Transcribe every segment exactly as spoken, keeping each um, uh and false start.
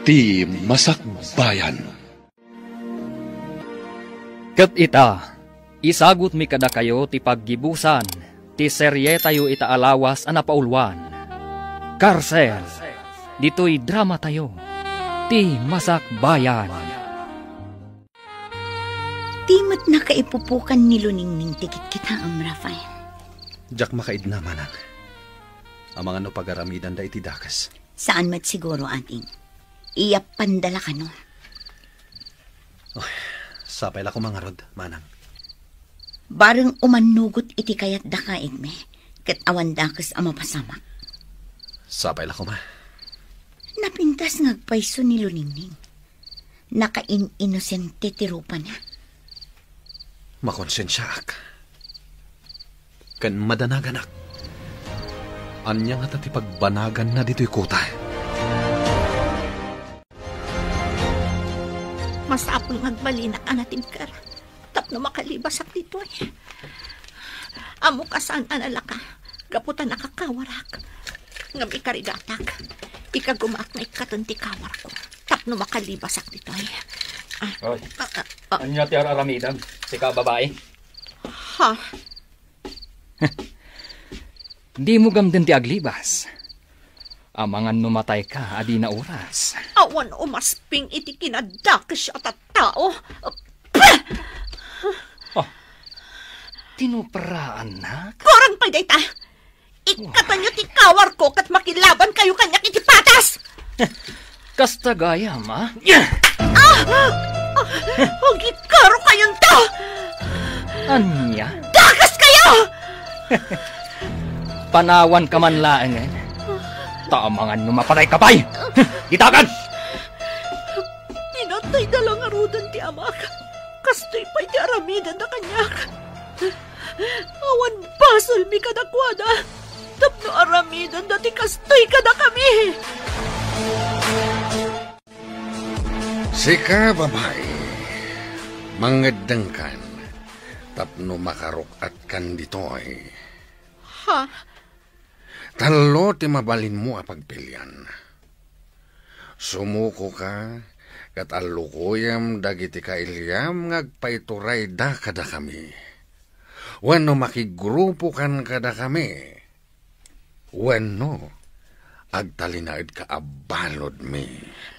Ti Masakbayan. Ket ita, isagutmi kadakayo ti paggibusan ti serietayo ita a lawas a napauluan, Karsel. Ditoy dramatayo, Ti Masakbayan. Di met nakaipupukan ni Luningning ti kitkitaem, Rafael. Diak makaidna, manang. Amangan no pagaramidanda iti dakes. Saan met siguro, ading. Iyappanda la kano. Oh, sapay la koma ngarud, manang. Bareng umannugot iti kayatdaka, Igme, ket awan dakes a mapasamak. Sapay la koma. Napintas nga agpayso ni Luningning. Nakain-inosente ti rupana. Makonsensiaak. Ken madanaganak. Ania ngata ti pagbanaganna ditoy kuta? Masapul nga agbalinak a natibker tapno makalibasak ditoy. Ammok a saan a nalaka gapu ta nakakawarak. Ngem ikarigatak, ikagumaak nga ikkaten ti kawarko tapno makalibasak ditoy. Ah, Oy, ah, ah, ah. Ania ti ar-aramidem, sika a babai? Ha? Dimo gamden ti aglibas. Amangan no matayka a dina oras. Awan umasping iti kinadakes a tattao. Pah! Oh, tinupraannak? Kurang pay dayta! Ikkatenyo ti kawarko ket makilabankayo kaniak iti patas! Kasta gayam, a? Ah! Ah! Agikaro kayonto! Ania? Dakaskayo! Panawanka man laengen. Ta amangan no mapatayka pay! Ditakan! Pinatayda la ngaruden ti amak. Kastoy pay ti aramidenda kaniak. Awan basolmi kadakuada tapno aramidenda ti kastoy kadakami. Sika, babai, mangeddengkan tapno makaruk-atkan ditoy. Ha? Tallo ti mabalinmo a pagpilian. Sumukoka ket allukoyem dagiti kailiam nga agpaiturayda kadakami. Wenno makigrupokan kadakami. Wenno agtalinaedka a baludmi.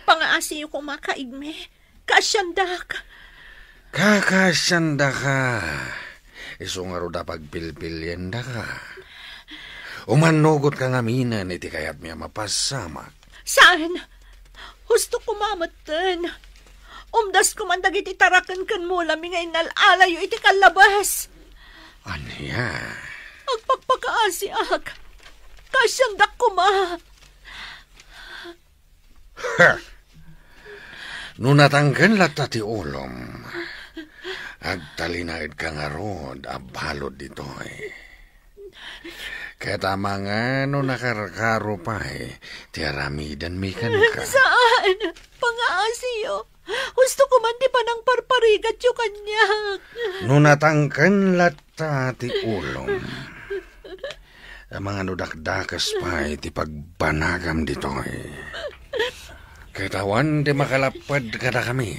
Pangaasiyo koma, Kaigme. Kaasiandak. Kakaasiandaka. Isu ngarud a pagpilpiliendaka. Umannugotka ngaminen iti kayatmi a mapasamak. Saan? Husto koma metten. Umdas koman dagiti taraken ken mulami nga innal-alayo iti kallabes. Ania? Agpakpakaasiak. Kaasiandak koma. Ha! No natangken latta ti ulom, agtalinaedka ngarud a balud ditoy. Ket amangan no nakarkaro pay ti aramidenmi kenka. Saan? Pangaasiyo. Husto koman ti panangparparigatyo kaniak. No natangken latta ti ulom, amangan no dakdakes pay ti pagbanagam ditoy. Ket awan ti makalapped kadakami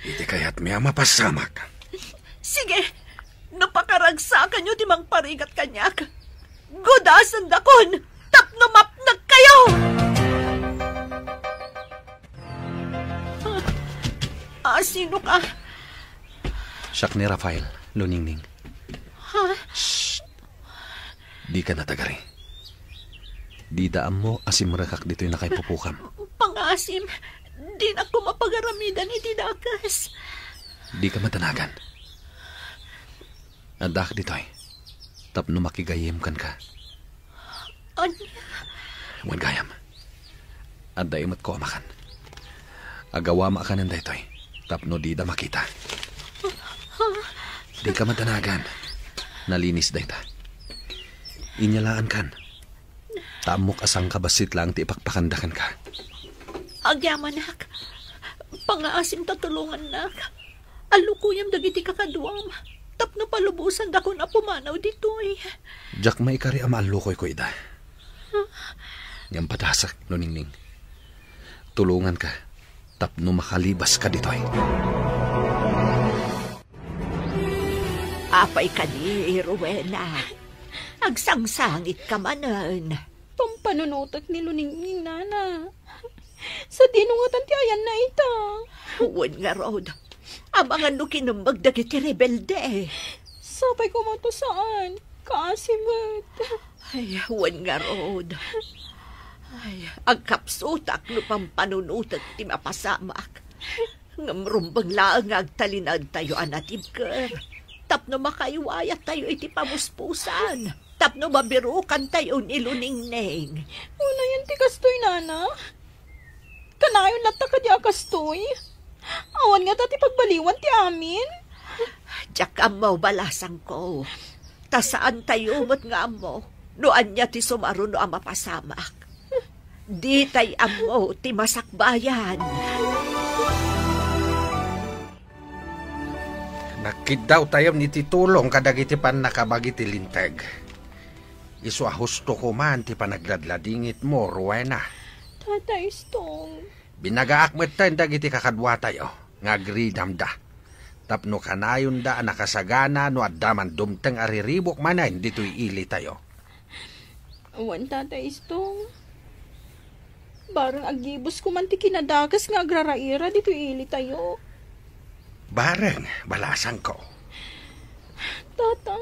iti kayatmi a mapasamak. Sige, no pakaragsakanyo ti mangparigat kaniak, gudasendakon tapno mapnekkayo! Ah, sino ka? Siak ni Rafael, Luningning. Ha? Shh! Dika natagari. Dida ammo a simrekak ditoy nakaipupukam. Pangasim, dinak koma pagaramidan iti dakes. Dika madanagan. Addaak ditoy tapno makigayyem kenka. Ania? Wen gayam. Adda imetko a makan. Agawama kanen daytoy tapno dida makita. Dika madanagan. Nalinis dayta. Inyalaankan. Ta ammok a sangkabassit laeng ti ipakpakanda kenka. Agyamanak. Pangaasim ta tulongannak. Allukoyam dagiti kakaduam tapno palubosandakon a pumanaw ditoy. Diak maikari a maallukoyko ida. Ngem padasek, Luningning. Tulonganka tapno makalibas ka ditoy. Apay kadi, Rowena? Agsangsangitka manen. Pampanunotek ni Luningning, nana. Sadino ngatan ti ayanna ita? Wen ngarud, amangan no kinemmeg dagiti rebelde. Sapay koma ta saan. Kaasi met. Ay, wen ngarud. Ay, agkapsutak no pampanunotek ti mapasamak. Ngem rumbeng laeng nga agtalinaedtayo a natibker tapno makaiwayattayo iti pamuspusan, tapno mabirukantayo ni Luningning. Unayen ti kastoy, nana? Kanayon latta kadi a kastoy? Awan ngata ti pagbaliwan ti amin? Diak ammo, balasangko. Ta saantayo met nga ammo no ania ti sumaruno a mapasamak. Ditay ammo ti masakbayan. Nagkiddawtayon iti tulong kadagiti pannakabagi ti Linteg. Isu a husto koma ti panagladladingitmo, Rowena. Tata Istong. Binagaak metten dagiti kakaduatayo nga agridamda tapno kanayonda a nakasagana no adda man dumteng a riribuk manen ditoy ilitayo. Wen, Tata Istong. Bareng aggibusko man ti kinadakes nga agraraira ditoy ilitayo. Bareng, balasangko. Tata,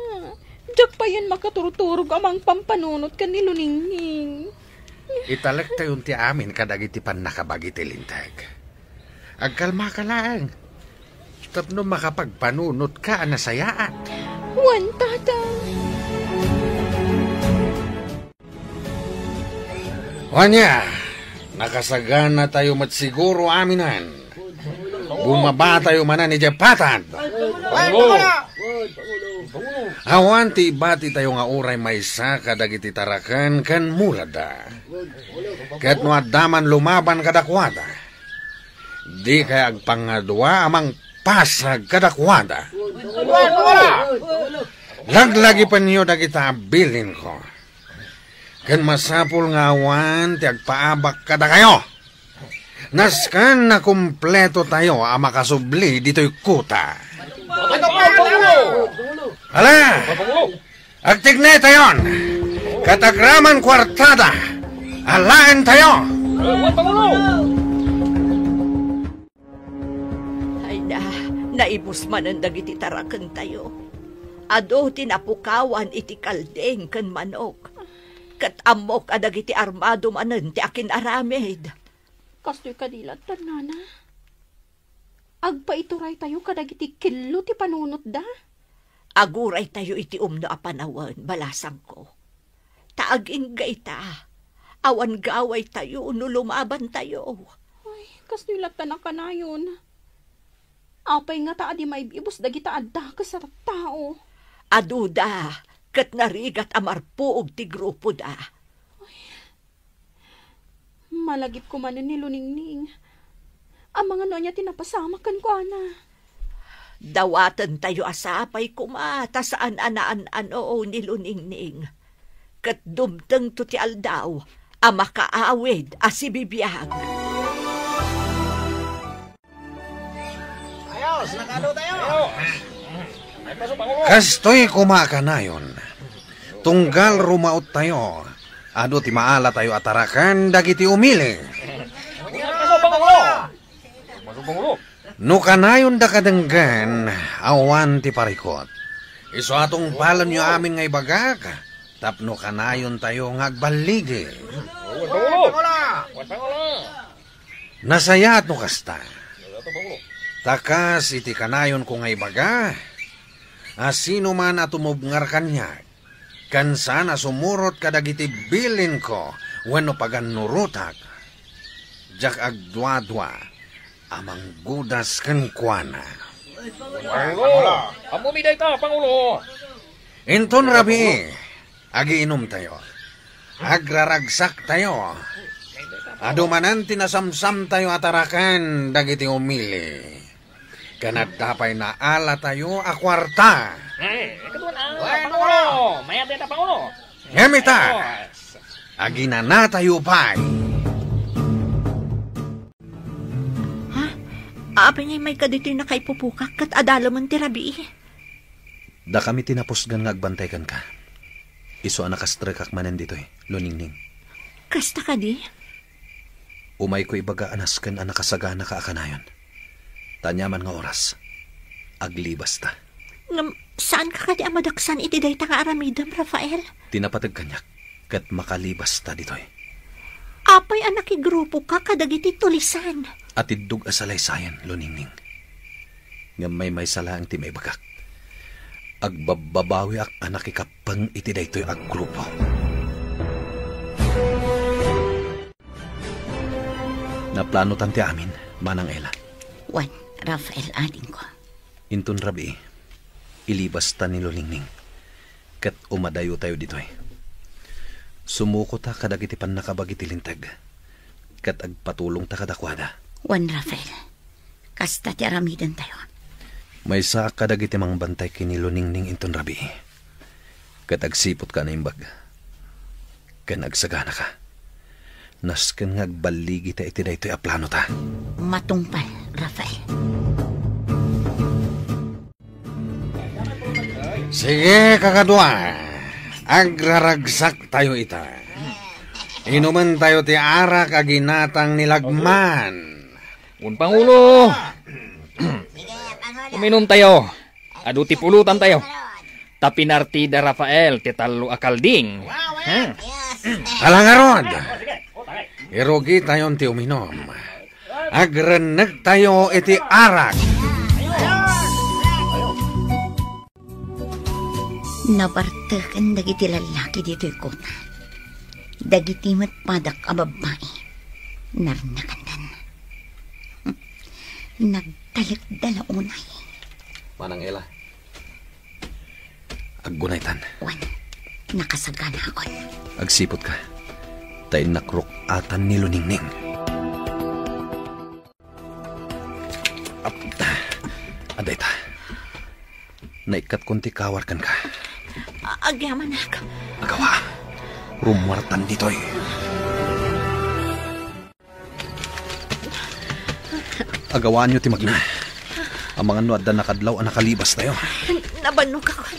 diak payen makaturturog a mangpampanunot ken ni Luningning. Italektayon ti amin kadagiti pannakabagi ti Linteg. Agkalmaka laeng tapno makapagpanunotka a nasayaat. Wen, Tata. Ania, nakasaganatayo met siguro aminen. Bumabatayo manen idiay patad. Awan ti ibatitayo nga uray maysa kadagiti taraken ken muladda. Ket no adda man lumaban kadakuada, dikay agpangadua a mangpasag kadakuada. Laglagipenyo dagita a bilinko. Ken masapul nga awan ti agpaabak kadakayo. Nasken a kumpletotayo a makasubli ditoy kuta. Ala! Agtignaytayon! Ket agraman kuartada! Alaentayo! Ay na, naibus manen dagiti tarakentayo. Adu ti napukawan iti kalding ken manok. Ket ammok a dagiti armado manen ti akin-aramid. Kastoy kadi latta, nana? Agpaituraytayo kadagiti kello ti panunotda? Aguraytayo iti umno a panawen, balasangko. Ta agingga ita, awan gawaytayo no lumabantayo. Ay, kastoy latta a kanayon. Apay ngata a di maib-ibus dagita a dakes a tattao? Aduda, ket narigat a marpuog ti grupoda. Ay, malagipko manen ni Luningning. Amangan no ania ti napasamak kenkuana. Dawatentayo a sapay koma ta saan a naan-ano ni Luningning. Ket dumtengto ti aldaw a makaawid a sibibiag. Kastoy koma a kanayon. Tunggal rumaottayo, adu ti maalatayo a taraken dagiti umili. No kanayonda kadenggen, awan ti parikut. Isu a tungpalenyo amin nga ibagak, tapno kanayontayo nga agballigi. Nasayaat no kasta. Ta kas iti kanayonko nga ibaga, a sino man a tumubngar kaniak, ken saan a sumurot kadagiti bilinko wenno pagannurotak, diak agduadua a manggudas kenkuana. Pangulo! Ammomi dayta, Pangulo! Inton rabii, agiinumtayo. Agraragsaktayo. Adu manen ti nasamsamtayo a taraken dagiti umili. Ken adda pay naalatayo a kuarta. Eh, ikaduan, ah, Pangulo! Mayat dayta, Pangulo! Ngem ita, aginanatayo pay. Apay ngay mayka ditoy nakaipupukak ket adalemen ti rabii? Dakami ti napusgan nga agbantay kenka. Isu a nakastrekak manen ditoy, Luningning. Kasta kadi? Umayko ibaga a nasken a nakasaganaka a kanayon. Ta aniaman nga oras, aglibasta. Ngem, saanka kadi a madaksan iti dayta nga aramidem, Rafael? Ti napateg kaniak, ket makalibasta ditoy. Apay a nakigrupoka kadagiti tulisan? Atiddog a salaysayan, Luningning. Ngem maymaysa laeng ti maibagak. Agbabbabawiak a nakikappeng iti daytoy a grupo. Naplanotan ti amin, Manang Ella. Wen, Rafael, adingko. Inton rabii, ilibasta ni Luningning, ket umadayotayo ditoy. Sumukota kadagiti pannakabagi ti linteg, ket agpatulongta kadakuada. Wen, Rafael, kasta ti aramidentayo. Maysaak kadagiti mangbantay ken ni Luningning inton rabii, ket agsiputka a naimbag. Ken agsaganaka. Nasken nga agballigita iti daytoy a planota. Matungpal, Rafael. Sige, kakadua. Agraragsaktayo ita. Inumentayo ti arak a ginatang ni Lagman. Un Pangulo, uminumtayo. Adu ti pulutantayo. Ta pinartida Rafael ti tallo a kalding. Hmm. Ala ngarud, irugitayon ti uminum. Agrennegtayo iti arak. Nabarteken dagiti lallaki ditoy kota. Dagiti met padak a babbai, narnakandan. Nagtalekda la unay. Manang Ella, aggunaytan. Wen, nakasaganakon. Agsiputka, ta innak ruk-atan ni Luningning. Ap-, adda ita. Naikkatkon ti kawar kenka. A-, agyamanak. Agawa. Rummuartan ditoy. Agawaanyo ti magna. Amangan no adda nakadlaw a nakalibastayo. Nabannogakon.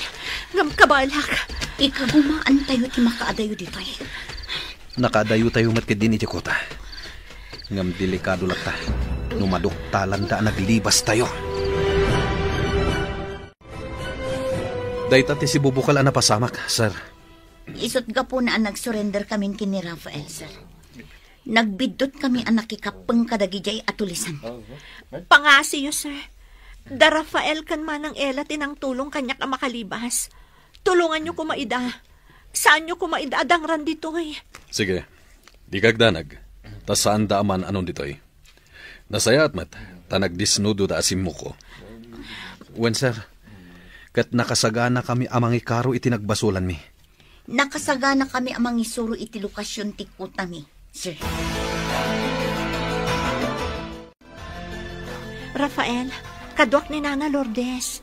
Ngem kabalak. Ikagumaantayo ti makaadayo ditoy. Nakaadayotayo met ketdin iti kota. Ngem delikado latta no maduktalanda a naglibastayo. Dayta ti sibubukel a napasamak, sir. Isut' gapuna a nagsurrender kamin ken ni Rafael, sir. Nagbiddut kami a nakikappeng kadagidiay a tulisan. Pangasiyo, sir. Da Rafael ken Manang Ella ti nangtulong kaniak a makalibas. Tulonganyo koma ida. Saanyo koma ida a dangran ditoy. Sige, dika agdanag, ta saanda a maan-anon ditoy. Nasayaat met, ta nagdisnudoda a simmuko. Wen, sir, ket nakasaganakami a mangikaro iti nagbasolanmi. Nakasaganakami a mangisuro iti lokasion ti kotami, sir. Rafael, kaduak ni Nana Lourdes.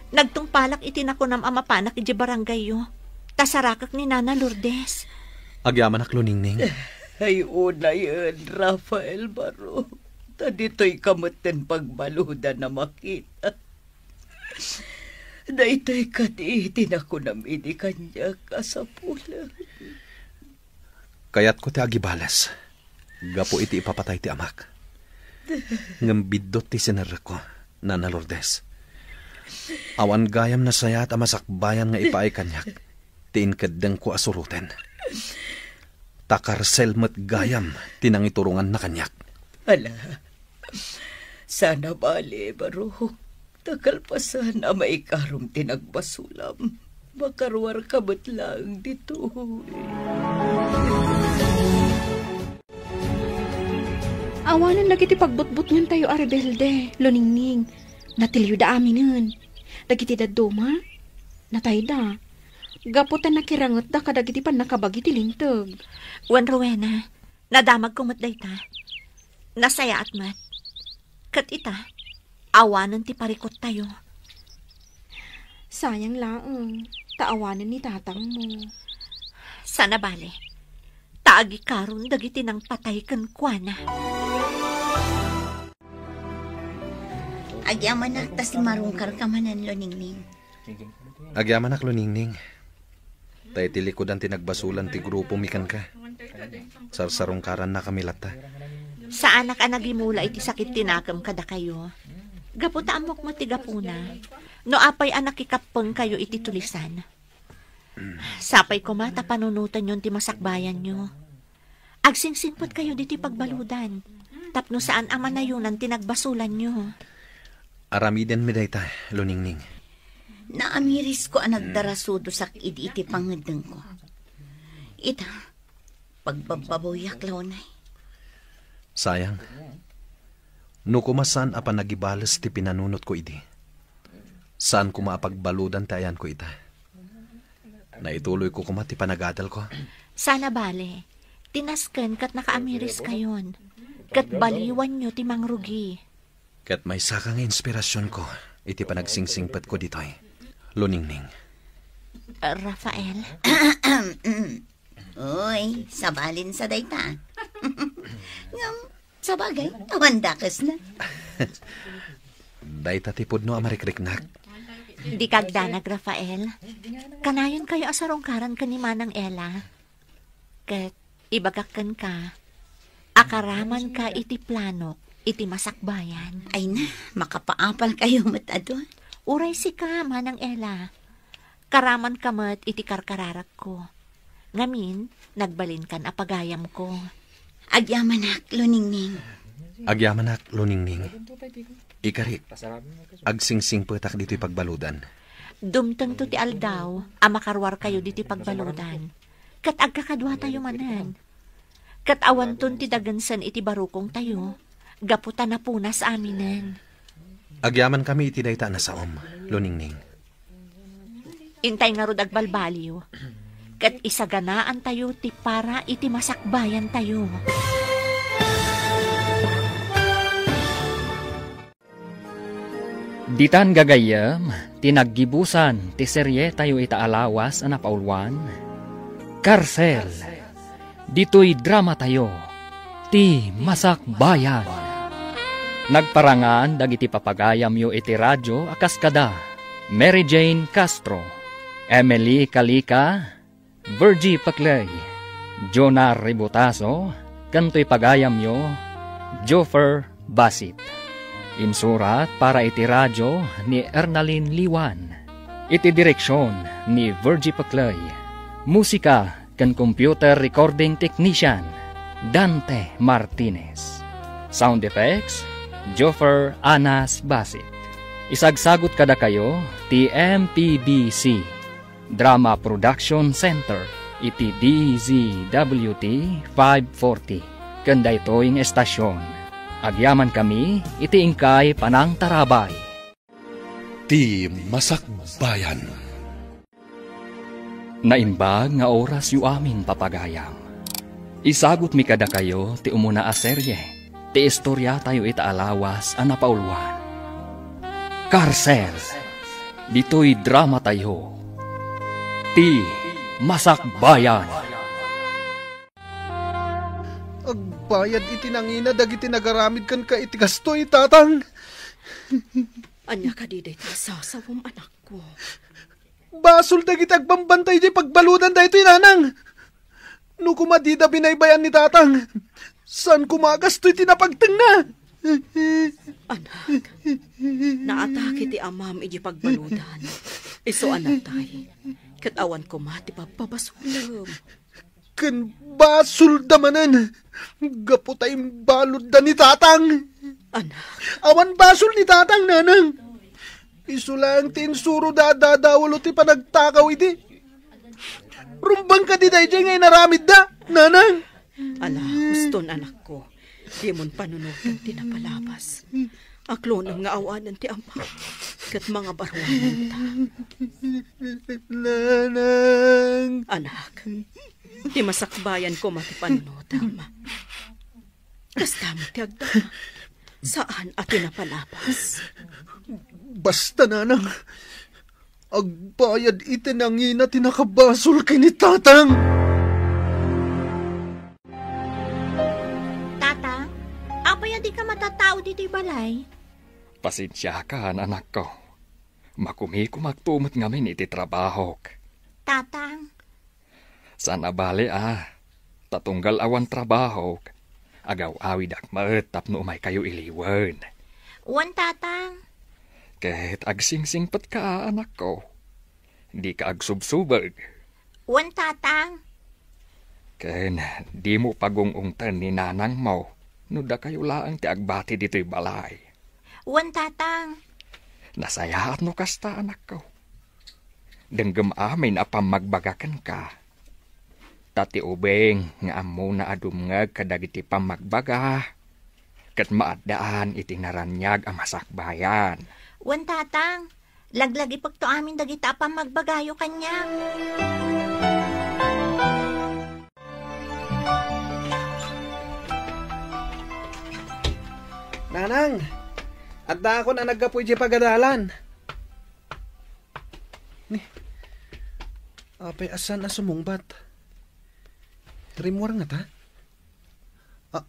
Nagtungpalak iti nakunam a mapanak idiay barangayyo. Ta sarakek ni Nana Lourdes. Agyamanak, Luningning. Ay, unayen, Rafael Baro. Ta ditoyka metten pagbaludan a makita. Daytoy kadi ti nakunam idi kaniak a sapulen. Kayatko ti agibales gapu iti ipapatay ti amak. Ngem biddut ti sinerrekko, Nana Lourdes. Awan gayam nasayaat a masakbayan nga ipaay kaniak ti inkeddengko a suroten. Ta karsel met gayam ti nangituronganna kaniak. Ala, saan a bale, Barok. Ta kalpasan a maikarom ti nagbasolam, makaruarka met laeng ditoy. Awanen dagiti pagbutbutngentayo a rebelde, Luningning. Natilioda aminen. Dagiti dadduma, natayda. Gapu ta nakirangetda kadagiti pannakabagi ti linteg. Wen, Rowena, nadamagko met dayta. Nasayaat met. Ket ita, awanen ti parikuttayo. Sayang laeng, ta awanen ni tatangmo. Saan a bale, ta agikaron dagiti nangpatay kenkuana. Agyamanak ta simmarungkarka manen, Luningning. Agyamanak, Luningning. Ta iti likudan ti nagbasolan ti grupomi kenka. Sarsarungkarannakami latta. Saanak a nagimula iti sakit ti nakem kadakayo. Gapu ta ammok met ti gapuna. No apay a nakikappengkayo iti tulisan. Sapay koma ta panunotenyon ti masakbayanyo. Agsingsingpetkayo ditoy pagbaludan, tapno saan a manayonan ti nagbasolanyo. Aramidenmi dayta, Luningning. Naamirisko a nagdarasudosak idi iti pangngeddengko. Ita, pagbabbabawiak launay. Sayang. No koma saan a panagibales ti pinanunotko idi, saan koma a pagbaludan ti ayanko ita. Naituloyko koma ti panagadalko. Sana bale, ti nasken ket nakaamiriskayon, ket baliwanyo ti mangrugi. Ket maysaka nga inspirasionko iti panagsingsingpetko ditoy, Luningning. Rafael? Uy, sabalin sa dayta. Ngem, sabagay, awan dakesna. Dayta ti pudno a marikriknak. Dika agdanag, Rafael. Kanayonkayo a sarungkaran ken ni Manang Ella. Ket ibagak kenka, akaramanka iti planok iti masakbayan. Ay na, makapaapalkayo met adu. Uray sika, Manang Ella. Karamanka met iti karkararagko. Ngamin, nagbalinkan a pagayamko. Agyamanak, Luningning. Agyamanak, Luningning. Ikarik, agsingsingpetak ditoy pagbaludan. Dumtengto ti aldaw a makaruarkayo ditoy pagbaludan, ket agkakaduatayo manen. Ket awanton ti dagensen iti barukongtayo, gapu ta napunas aminen. Agyamankami iti dayta a nasaom, Luningning. Intay ngarud agbalbaliw, ket isaganaantayo ti para iti masakbayantayo. Ditan gagayyem ti naggibusan ti serietayo ita a lawas a napauluan, Karsel. Ditoy dramatayo, Ti Masakbayan. Nagparangan dagiti papagayamyo iti radio a kas kada Mary Jane Castro, Emily Calica, Virgie Paclay, Jonah Ributaso, ken toy pagayamyo, Joffer Basit. Insurat para iti radio ni Ernalyn Liwan. Iti direksion ni Virgie Paclay. Musika ken computer recording technician, Dante Martinez. Sound effects, Joffer Anas Basit. Isagsagut kadakayo ti M P B C Drama Production Center iti D Z W T five forty. Ken daytoy nga estasion, agyamankami iti inkay panangtarabay. Ti Masakbayan. Naimbag nga orasyo amin, papagayam. Isagutmi kadakayo ti umuna a serye ti istoriatayo ita a lawas a napauluan. Karsel, ditoy dramatayo, Ti Masakbayan. Agbayad iti nangina dagiti nagaramid kenka iti kastoy, Tatang. Ania kadi dayta a sasawem, anakko? Basol dagiti agbambantay idiay pagbaludan daytoy, Nanang. No koma dida binaybayan ni Tatang, saan koma a kastoy ti napagtengna. Anak, naatake ti amam idiay pagbaludan. Isu a natay, ket awan koma ti pabpabasolem. Ken basolda manen, gapu ta imbaludda ni Tatang. Anak. Awan basol ni Tatang, Nanang. Isu laeng ti insuroda a dadaelo ti panagtakaw idi. Rumbeng kadi daydiay nga inaramidda, Nanang? Ala, huston, anakko. Dimon panunoten ti napalabas. Aklonem nga awanen ti ama ket mangabaruanenta. Nanang. Anak, ti masakbayan koma ti panunotem. Kasta met ti agdama. Saan a ti napalabas. Basta, Nanang, agbayad iti nangina ti nakabasol ken ni Tatang. Tatang, apay a dika matattao ditoy balay? Pasensiakan, anakko. Makumikumakto met ngamin iti trabahok. Tatang. Saan a bale a, ta tunggal awan trabahok, agaw-awidak met tapno umaykayo iliwen. Wen, Tatang. Ket agsingsingpetka, anakko. Dika agsubsubeg. Wen, Tatang. Ken dimo pagung-ungten ni nanangmo no dakayo laeng ti agbati ditoy balay. Wen, Tatang. Nasayaat no kasta, anakko. Denggem amin a pammagbaga kenka. Ta ti ubing nga ammona a dumngeg kadagiti pammagbaga, ket maaddaan iti naraniag a masakbayan. Wen, Tatang. Laglagipekto amin dagita a pammagbagayo kaniak. Nanang, addaakon a naggapu idiay pagadalan. Ni, apay a saan a sumungbat? Rimmuar ngata? Ah,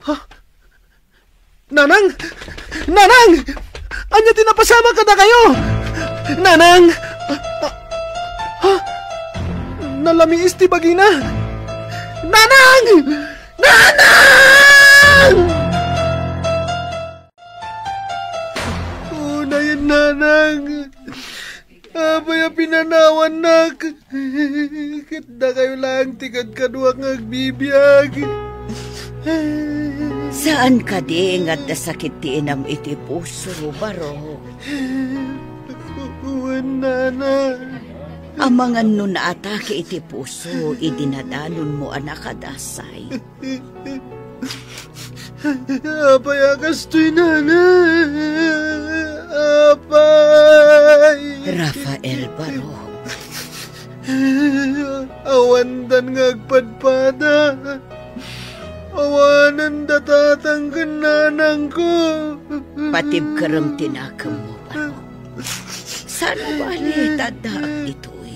ha? Nanang! Nanang! Ania ti napasamak kadakayo? Nanang! Ah, ha? Nalamiis ti bagina. Nanang! Nanang! Unayen, Nanang. Apay a pinanawannak? Ket dakayo laeng ti kadkaduak nga agbibiag. Saan kadi nga adda sakit ti inam iti puso, Barok? Wen, Nana. Amangan no naatake iti puso idi nadanonmo a nakadasay. Apay a kastoy, Nana? Apay! Rafael Barok. Awandan nga agpadpada. Awanen da tatang ken nanangko. Patibkerem ti nakemmo, Barok. Saan a bale ta addaak ditoy?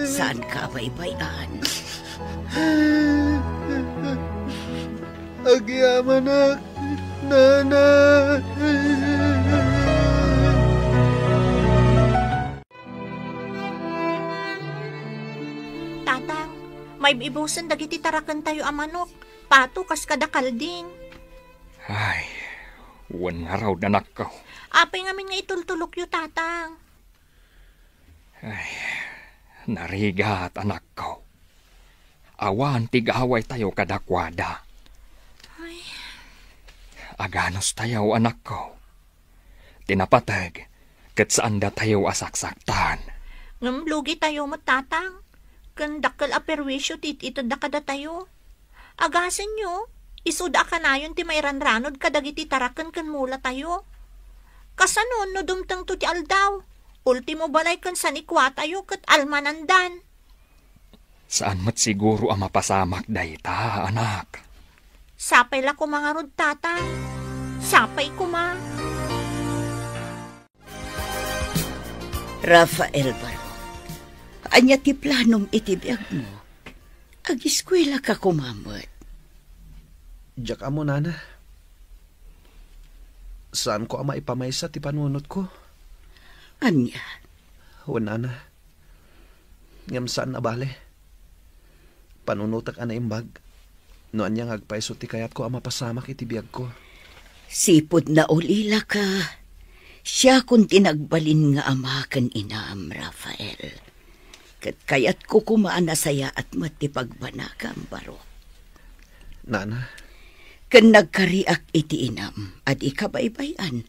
Saanka a baybay-an? Agyamanak, Nana. Tatang, maib-ibusen dagiti tarakentayo a manok. Pato kas kada kalding. Ay, wen ngarud, anakko. Apay ngamin nga itultulokyo, Tatang? Ay, narigat, anakko. Awan ti gawaytayo kadakuada. Ay. Aganustayo, anakko. Ti napateg, ket saandatayo a saksaktan. Ngem lugitayo met, Tatang. Ken dakkel a perwisio ti it-itedda kadatayo. Agasenyo, isuda a kanayon ti mairanranod kadagiti taraken ken mulatayo. Kasano no dumtengto ti aldaw? Ultimo balay ken sanikuatayo ket almanandan. Saan met siguro a mapasamak dayta, anak. Sapay la koma ngarud, Tatang. Sapay koma. Rafael Barok, ania ti planom iti biagmo? Agiskuelaka koma met. Diak ammo, Nana. Saanko a maipamaysa ti panunotko. Ania? Wen, Nana. Ngem saan a bale. Panunotek a naimbag no ania nga agpayso ti kayatko a mapasamak iti biagko. Sipud naulilaka, siakon ti nagbalin nga ama ken inam, Rafael. Ket kayatko koma a nasayaat met ti pagbanagam, Barok. Nana. Ken nagkariak iti inam a dika baybay-an.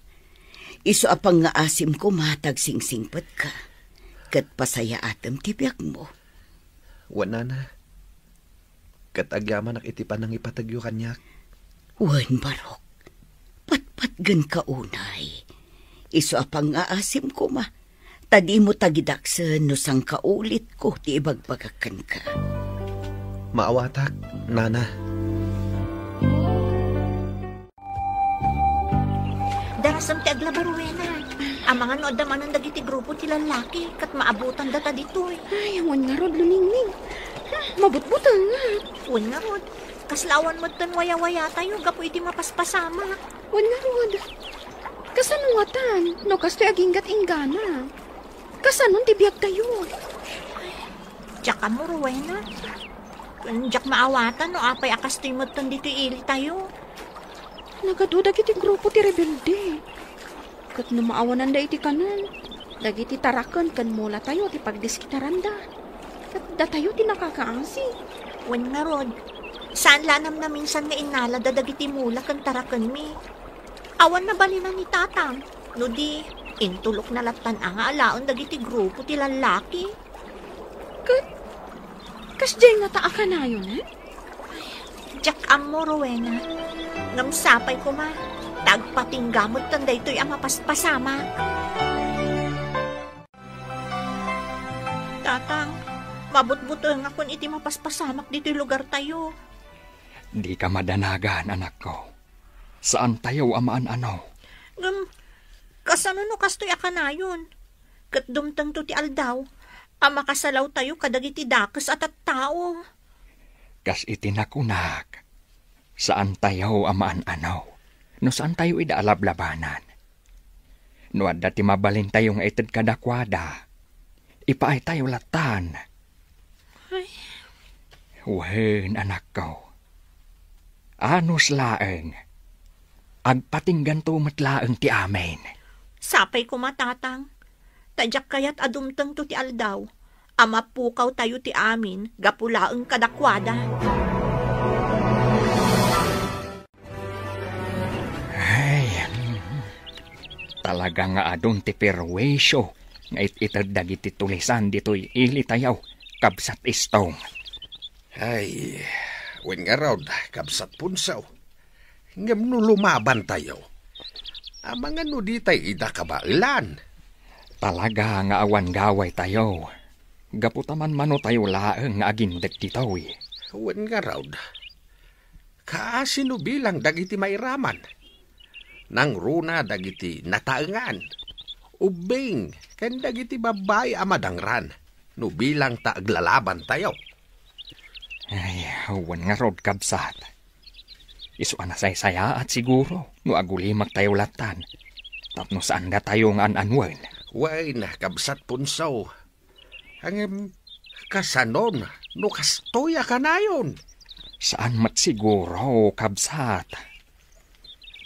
Isu a pangngaasim koma ta agsingsingpetka, ket pasayaatem ti biagmo. Wen, Nana. Ket agyamanak iti panangipategyo kaniak. Wen, Barok, patpatgenka unay. Isu a pangngaasim koma, ta dimo tagidaksen no sangkaulitko ti ibagbagak kenka. Maawatak, Nana. Darasem ti aglabaruena. Amangan no adda manen dagiti grupo ti lallaki ket maabutandata ditoy. Ay, awan ngarud, Luningning. Hmm, mabutbutengngak. Wen ngarud, kasla awan metten wayawayatayo gapu iti mapaspasamak. Wen ngarud. Kasano ngatan no kastoy aginggat-inggana? Kasanon ti biagtayo? Diak ammo, Rowena. Ken diak maawatan no apay a kastoy metten ditoy ilitayo. Nagadu dagiti grupo ti rebelde. Ket no maawananda iti kanen, dagiti taraken ken mulatayo ti pagdiskitaranda. Ket datayo ti nakakaasi. Wen ngarud, saan la a namnaminsan nga innalada dagiti mula ken tarakenmi. Awan nabalinan ni Tatang, no di, intulokna lattan a nga alaen dagiti grupo ti lallaki. Ket, kasdiay ngata a kanayon, eh? Diak ammo, Rowena. Ngem sapay koma, ta agpatingga metten daytoy a mapaspasamak. Tatang, mabutbutengakon iti mapaspasamak ditoy lugartayo. Dika madanagan, anakko. Saantayo a maan-ano. Ngem, kasano no kastoy a kanayon? Ket dumtengto ti aldaw a makasalawtayo kadagiti dakes a tattao. Kas iti nakunak, saantayo a maan-ano no saantayo ida a lablabanan. No adda ti mabalintayo nga ited kadakuada, ipaaytayo lattan. Ay. Wen, anakko. Anus laeng. Agpatingganto met laeng ti amin. Sapay koma, Tatang. Ta diak kayat a dumtengto ti aldaw a mapukawtayo ti amin gapu laeng kadakuada. Ay, talaga nga adun ti perwisio nga it-ited dagiti tulisan ditoy ilitayo, Kabsat Istong. Ay, wen ngarud, Kabsat Punsaw. Ngem no lumabantayo, amangan no ditay ida kabaelan. Talaga nga awan gawaytayo, gapu ta manmanotayo laeng nga agindek ditoy. Wen ngarud, kaasi no bilang dagiti mairaman. Nangruna dagiti nataengan, ubbing, ken dagiti babbai a madangran no bilang ta aglalabantayo. Ay, wen ngarud, kabsat. Isu a nasaysayaat siguro no agulimaktayo lattan, tapno saandatayo nga an-anuen. Wen, Kabsat Punsaw. Ngem, kasanon no kastoy a kanayon? Saan met siguro, kabsat.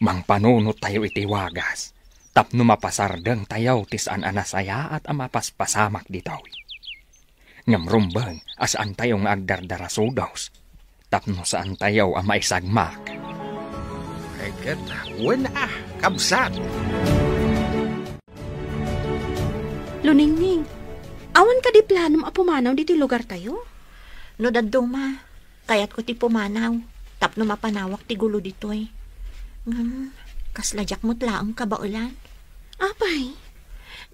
Mangpanunottayo iti wagas tapno mapasardengtayo ti saan a nasayaat a mapaspasamak ditoy. Ngem rumbeng a saantayo nga agdardarasudos tapno saantayo a maisagmak. Ay, ket wen a, kabsat. Luningning, awan kadi planom a pumanaw ditoy lugartayo? No dadduma, kayatko ti pumanaw tapno mapanawak ti gulo ditoy. Ngem, kasla diak met laeng kabaelan. Apay?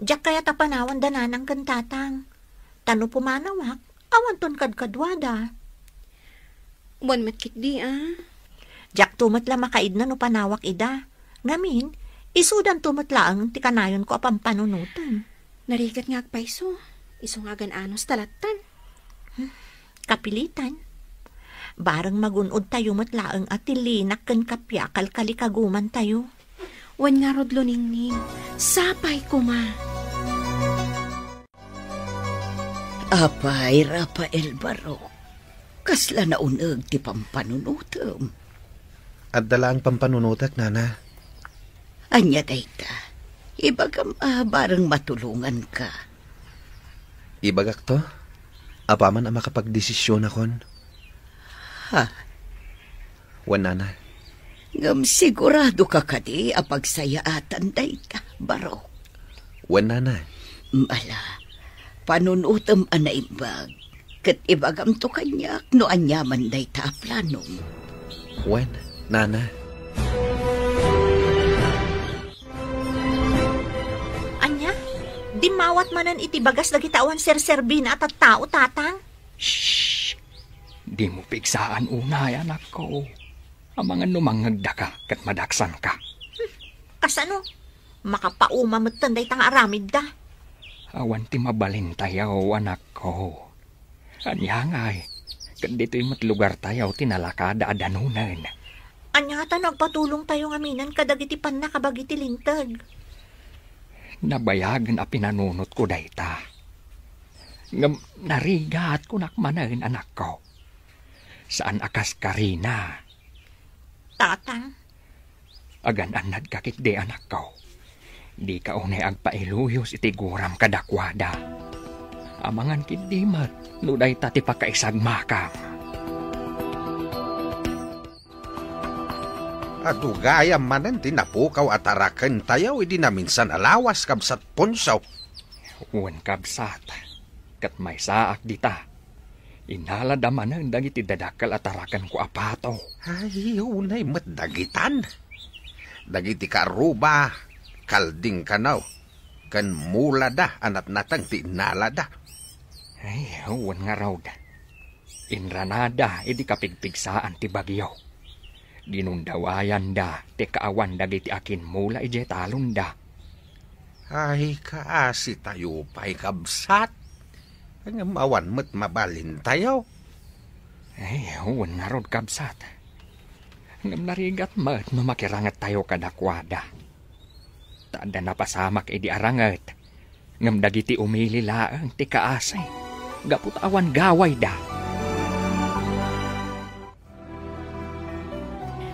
Diak kayat a panawan da nanang ken tatang. Ta no pumanawak, awanton kadkaduada. Wen met ketdi a. Diakto met la makaidna no panawak ida. Ngamin, isudanto met laeng ti kanayonko a pampanunotem. Narigat nga agpayso, isu nga agan-anos ta lattan. Hmm, kapilitan. Bareng magun-odtayo met laeng a ti linak ken kappia a kalkalikagumantayo. Wen ngarud, Luningning, sapay koma. Apay, Rafael Barok, kasla nauneg ti pampanunotem? Adda laeng pampanunotek, Nana. Ania dayta? Ibagam a bareng matulonganka. Ibagakto, apaman a makapagdesisionakon. Ha? Wen, Nana. Ngem siguradoka kadi a pagsayaatan dayta, Barok? Wen, Nana. Ala, panunotem a naimbag, ket ibagamto kaniak no aniaman dayta a planom. Wen, Nana. Ania? Dimmawat manen iti bagas dagiti awan serserbina a tattao, Tatang? Shh! Dimo pigsaan unay, anakko. Amangan no mangngegdaka ket madaksanka. Hmm, kasano? Makapauma metten dayta nga aramidda. Awan ti mabalintayo, anakko. Ania ngay, ket ditoy met lugartayo ti nalakada a danunen. Ania ta no agpatulongtayo ngamin kadagiti pannakabagi ti Linteg? Nabayagen a pinanunotko dayta. Ngem narigatkonak manen, anakko. Saan a kas Karina. Tatang. Agan-annadka ketdi, anakko. Dika unay agpailuyos iti guram kadakuada. Amangan ketdi met no dayta ti pakaisagmakam. Adu gayam manen ti napukaw a tarakentayo idi naminsan a lawas, Kabsat Ponso. Wen, kabsat, ket maysaak dita. Inalada manen dagiti dadakkel a tarakenko a pato. Ay, unay met dagitan. Dagiti karuba, kalding kano, ken mulada a natnateng ti innalada. Ay, wen ngarud. Inranada idi kapigpigsaan ti bagyo. Dinundawayanda ti kaawan dagiti akimmula idiay talonda. Ay, kaasitayo pay, kabsat. Ngem awan met mabalintayo. Ay, wen ngarud, kabsat. Ngem narigat met no makirangettayo kadakuada. Ta adda napasamak idi aranget, ngem dagiti umili laeng ti kaasi, gapu ta awan gawayda.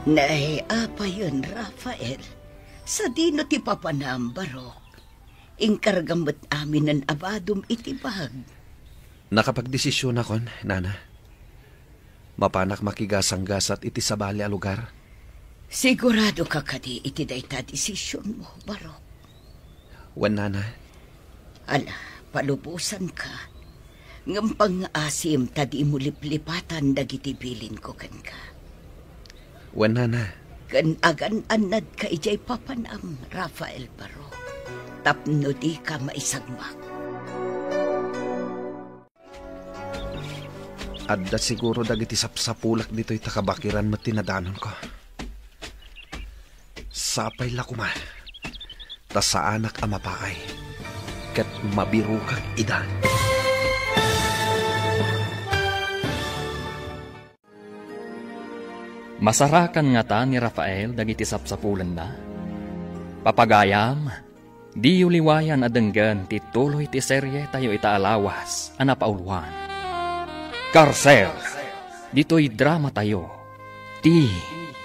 Nay, apayen, Rafael, sadino ti papanam, Barok? Inkargam met aminen a badom iti bag. Nakapagdesisionakon, Nana. Mapanak makigasanggasat iti sabali a lugar. Siguradoka kadi iti dayta a desisionmo, Barok? Wen, Nana. Ala, palubosanka. Ngem pangngaasim ta dimo liplipatan dagiti bilinko kenka. Wen, Nana. Ken agan-annadka idiay papanam, Rafael Barok, tapno dika maisagmak. Adda siguro dagiti sapsapulak ditoy ta kabakiran met ti nadanonko. Sapay la koma, ta saanak a mapaay, ket mabirokak ida. Masarakan ngata ni Rafael dagiti sapsapulenna? Papagayam, diyo liwayan a denggen ti tuloy ti serietayo ita a lawas a napauluan. Karsel, ditoy dramatayo, Ti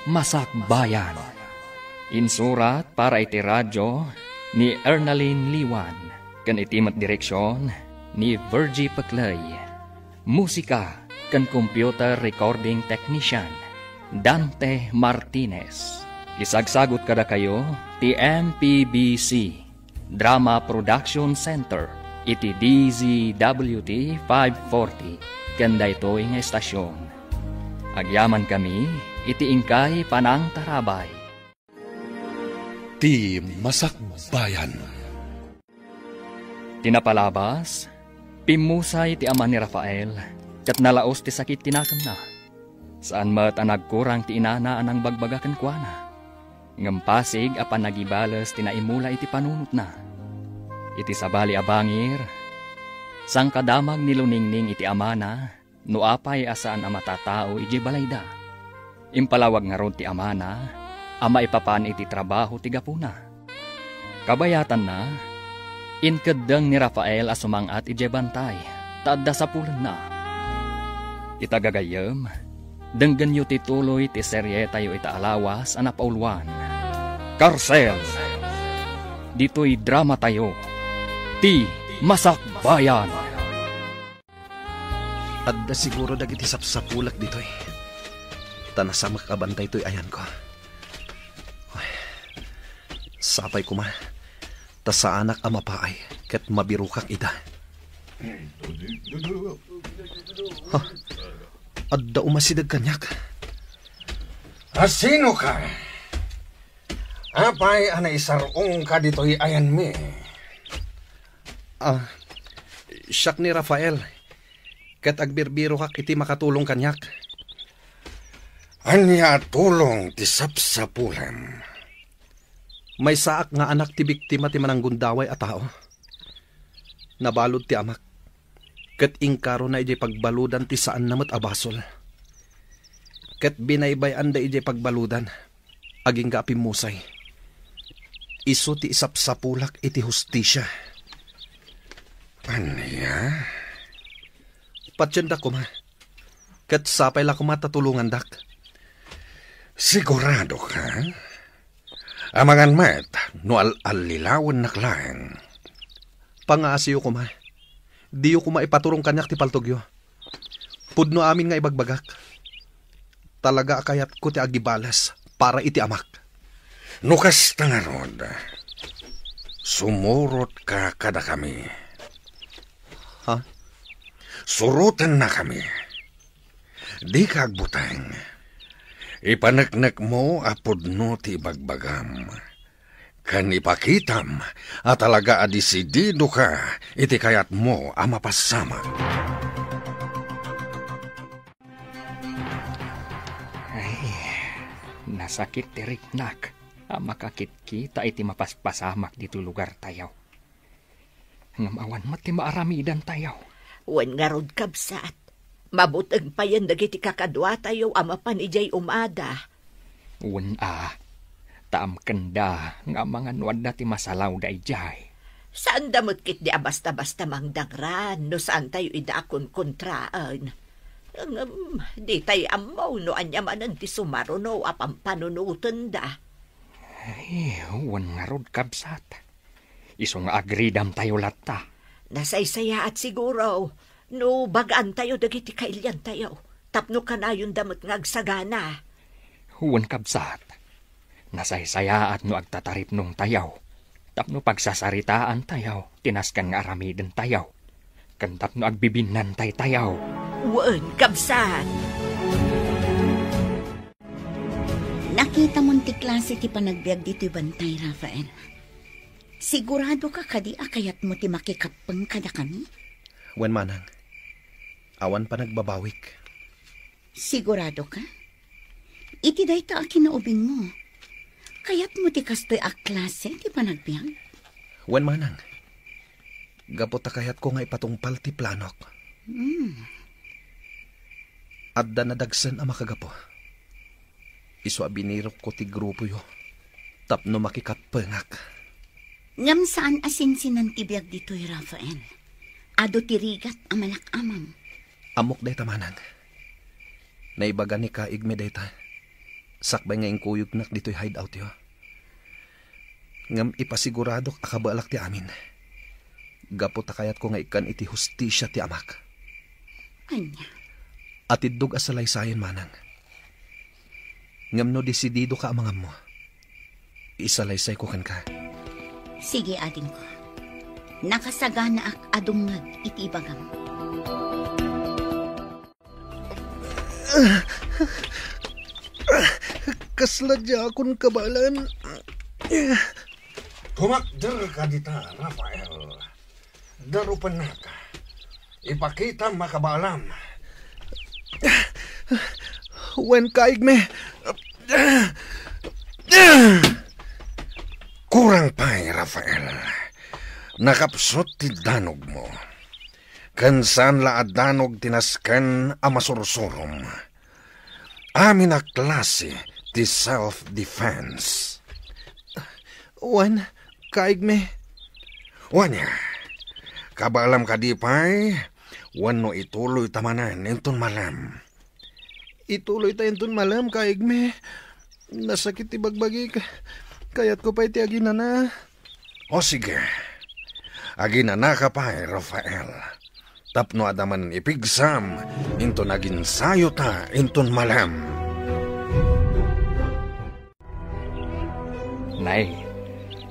Masakbayan. Insurat para iti radio ni Ernalyn Liwan, ken iti met direksion ni Virgie Peclay. Musika ken computer recording technician, Dante Martinez. Isagsagut kadakayo ti M P B C Drama Production Center iti D Z W T five forty ken daytoy nga estasion. Agyamankami iti inkay panangtarabay. Ti Masakbayan. Ti napalabas, pimmusay ti ama ni Rafael, ket nalaos ti sakit ti nakemna. Saan met a nagkurang ti inana a nangbagbaga kenkuana. Ngem pasig a panagibales ti naimula iti panunotna. Iti sabali a bangir, sangkadamag ni Luningning iti amana, no apay a saan a matatao idiay balayda. Impalawag ngarud ti amana a maipapan iti trabaho ti gapuna. Kabayatanna, inkeddeng ni Rafael a sumang-at idiay bantay ta adda sapulenna. Ita gagayyem, denggenyo ti tuloy ti serietayo ita a lawas a napauluan. Karsel! Ditoy dramatayo, Ti Masakbayan! Adda siguro dagiti sapsapulak ditoy. Ta nasamak a bantay toy ayanko. Ay, sapay koma, ta saanak a mapaay ket mabirokak ida. Ha? Adda umasideg kaniak. A sinoka? Apay a naisar-ongka ditoy ayanmi? Ah, siak ni Rafael, ket agbirbirokak iti makatulong kaniak. Ania a tulong ti sapsapulam? Maysaak nga anak ti biktima ti mananggundaway a tao. Nabalud ti amak, ket inkarona idiay pagbaludan ti saanna met a basol. Ket binaybay-anda idiay pagbaludan, agingga a pimmusay. Isu ti isapsapulak iti hustisia. Ania? Patiendak koma, ket sapay la koma ta tulongandak. Sigurado ka? Amangan met no al-allilawennak laeng. Pangaasiyo koma. Diyo koma ipaturong kaniak ti paltogyo. Pudno amin nga ibagbagak. Talaga a kayatko ti agibales para iti amak. No kasta ngarud, sumurotka kadakami. Ha? Surotennakami. Dika agbuteng. Ipaneknekmo a pudno ti ibagbagam. Ken ipakitam a talaga a disididoka iti kayatmo a mapasamak. Ay, nasakit ti riknak a makakitkita iti mapaspasamak ditoy lugartayo. Ngem awan met ti maaramidantayo. Wen ngarud, kabsat, mabuteng payen dagiti kakaduatayo a mapan idiay umada. Wen a, ta amkenda nga amangan no adda ti masalawda idiay. Saanda met ketdi a basta-basta mangdangran no saantayo ida a konkontraen. Ngem, ditay ammo no ania manen ti sumaruno a pampanunotenda. Ay, wen ngarud, kabsat. Isu nga agridamtayo latta. Nasaysayaat siguro no bagaantayo dagiti kailiantayo tapno kanayonda met nga agsagana. Wen, kabsat, nasaysayaat no agtataripnongtayo tapno pagsasaritaantayo ti nasken nga aramidentayo ken tapno agbibinnantaytayo. Wen, kabsat. Nakitamon ti klase ti panagbiag ditoy bantay, Rafael. Siguradoka kadi a kayatmo ti makikappeng kadakami? Wen, manang. Awan panagbabawik. Siguradoka? Iti dayta a kinaubingmo, kayatmo ti kastoy a klase ti panagbiag? Wen, manang. Gapu ta kayatko nga ipatungpal ti planok. Hmm. Adda nadagsen a makagapu. Isu a binirokko ti grupoyo tapno makikappengak. Ngem saan a sinsinan ti biag ditoy, Rafael. Adu ti rigat a malak-amam. Ammok dayta, manang. Naibaga ni Kaigme dayta, sakbay nga inkuyognak ditoy hideoutyo. Ngem ipasiguradok a kabaelak ti amin. Gapu ta kayatko nga ikkan iti hustisia ti amak. Ania? Atiddog a salaysayen, manang. Ngem no disididoka a mangammo, isalaysayko kenka. Sige, adingko. Nakasaganaak a dumngeg iti ibagam. Kasla diakon kabaelan. Tumakderka dita, Rafael. Darupennaka. Ipakitam a kabaelam. Wen, Kaigme. Kurang pay, Rafael. Nakapsut ti danogmo. Ken saan la a danog ti nasken a masursurom. Amin a klase ti self-defense. Wen, Kaigme. Wen, kabaelam kadi pay, wenno ituloyta manen inton malem? Ituloyta inton malem, Kaigme. Nasakit ti bagbagik. Kayatko pay ti aginana. O sige, aginanaka pay, Rafael, tapno adda manen ipigsam inton aginsayota inton malem. Nay,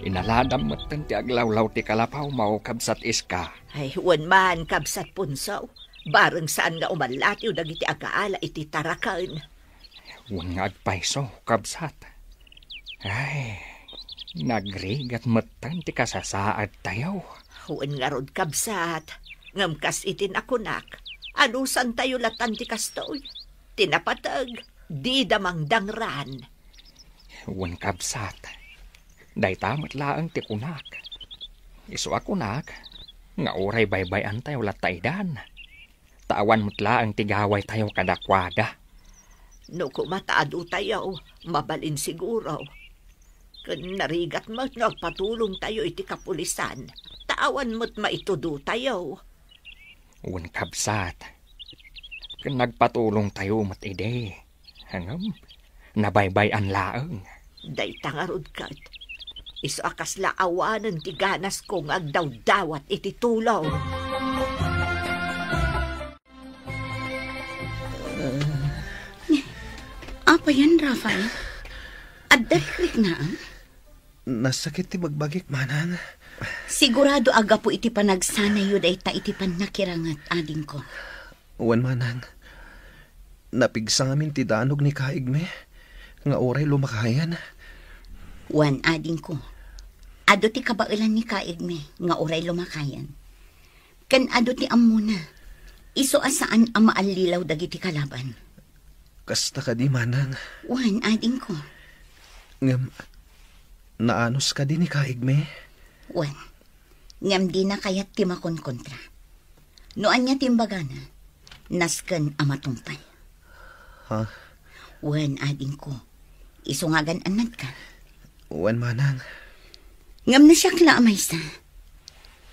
inaladam metten ti aglawlaw ti kalapawmo, Kabsat Iska. Ay, wen man, Kabsat Punso. Bareng saan nga umallatiw dagiti agaala iti taraken. Wen nga agpayso, kabsat. Ay, nagrigat metten ti kasasaadtayo. Wen ngarud, kabsat, ngem kas iti nakunak, anusantayo latan ti kastoy. Ti napateg, dida mangdangran. Wen, kabsat, dayta met laeng ti kunak. Isu a kunak nga uray baybay-antayo latta idan, ta awan met laeng ti gawaytayo kadakuada. No kuma ta adutayo, mabalin siguro. Ken narigat met no agpatulongtayo iti kapulisan, ta awan met maitudotayo. Wen, kabsat. Ken nagpatulongtayo met idi. Ngem, nabaybay-an laeng. Dayta ngarud ket, isu a kasla awanen ti ganasko nga agdawdawat iti tulong. Apayen, Rafael? Adda rikriknaem? Nasakit ti bagbagik, manang. Sigurado a gapu iti panagsanayyo dayta iti pannakiranget, adingko. Wen, manang. Napigsa ngamin ti danog ni kaigmi nga uray lumakayen. Wen, adingko. Adu ti kabaelan ni kaigmi nga uray lumakayen. Ken adu ti ammona, isu a saan a maallilaw dagiti kalaban. Kasta kadi, manang? Wen, adingko. Ngem, naanus kadi ni kaigmi? Wen, ngem dina kayat ti makonkontra. No ania ti imbagana, nasken a matungpal. Ha? Wen, adingko. Isu nga agan-annadka. Wen, manang. Ngem no siak la a maysa,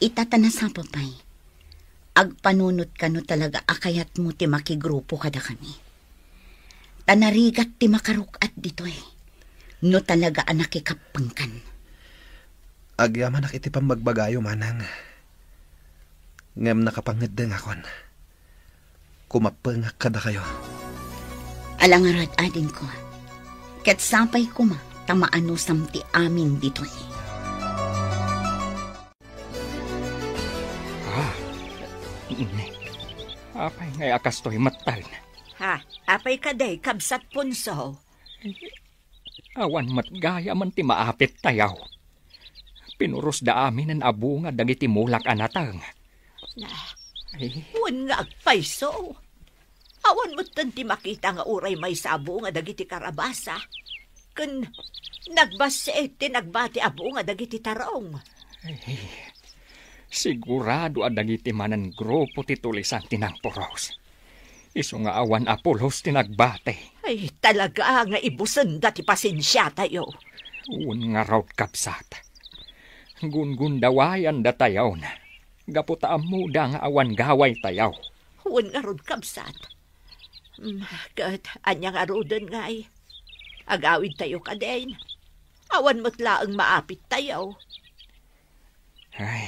ita ta nasapa pay, agpanunotka no talaga a kayatmo ti makigrupo kadakami. Ta narigat ti makaruk-at ditoy, no talaga a nakikappengkan. Agyamanak iti pammagbagayo, manang. Ngem nakapangeddengakon. Kumappengak kadakayo. Ala ngarud, adingko. Ket sapay koma ta maanusam ti amin ditoy. Ah, ne. Apay ngay a kastoy metten? Ha, apay kadi, Kabsat Ponso? Awan met gayamen ti maapit tayaw. Pinurosda aminen a bunga dagiti mulak a nateng. Na, Ay. Wen nga agpayso. Awan metten ti makita nga uray maysa a bunga dagiti karabasa. Ken nagbassit ti nagbati a bunga dagiti tarong. Ay, sigurado a dagiti manen grupo ti tulisan ti nangpuros. Isu nga awan a pulos ti nagbati. Ay, talaga nga ibusenda ti pasensiatayo. Wen ngarud, kabsat. Gungundawayandatayon. Gapu ta ammoda nga awan gawaytayo. Wen ngarud, kabsat. Mm, ket ania ngaruden ngay? Agawidtayo kadin. Awan met laeng maapittayo. Ay,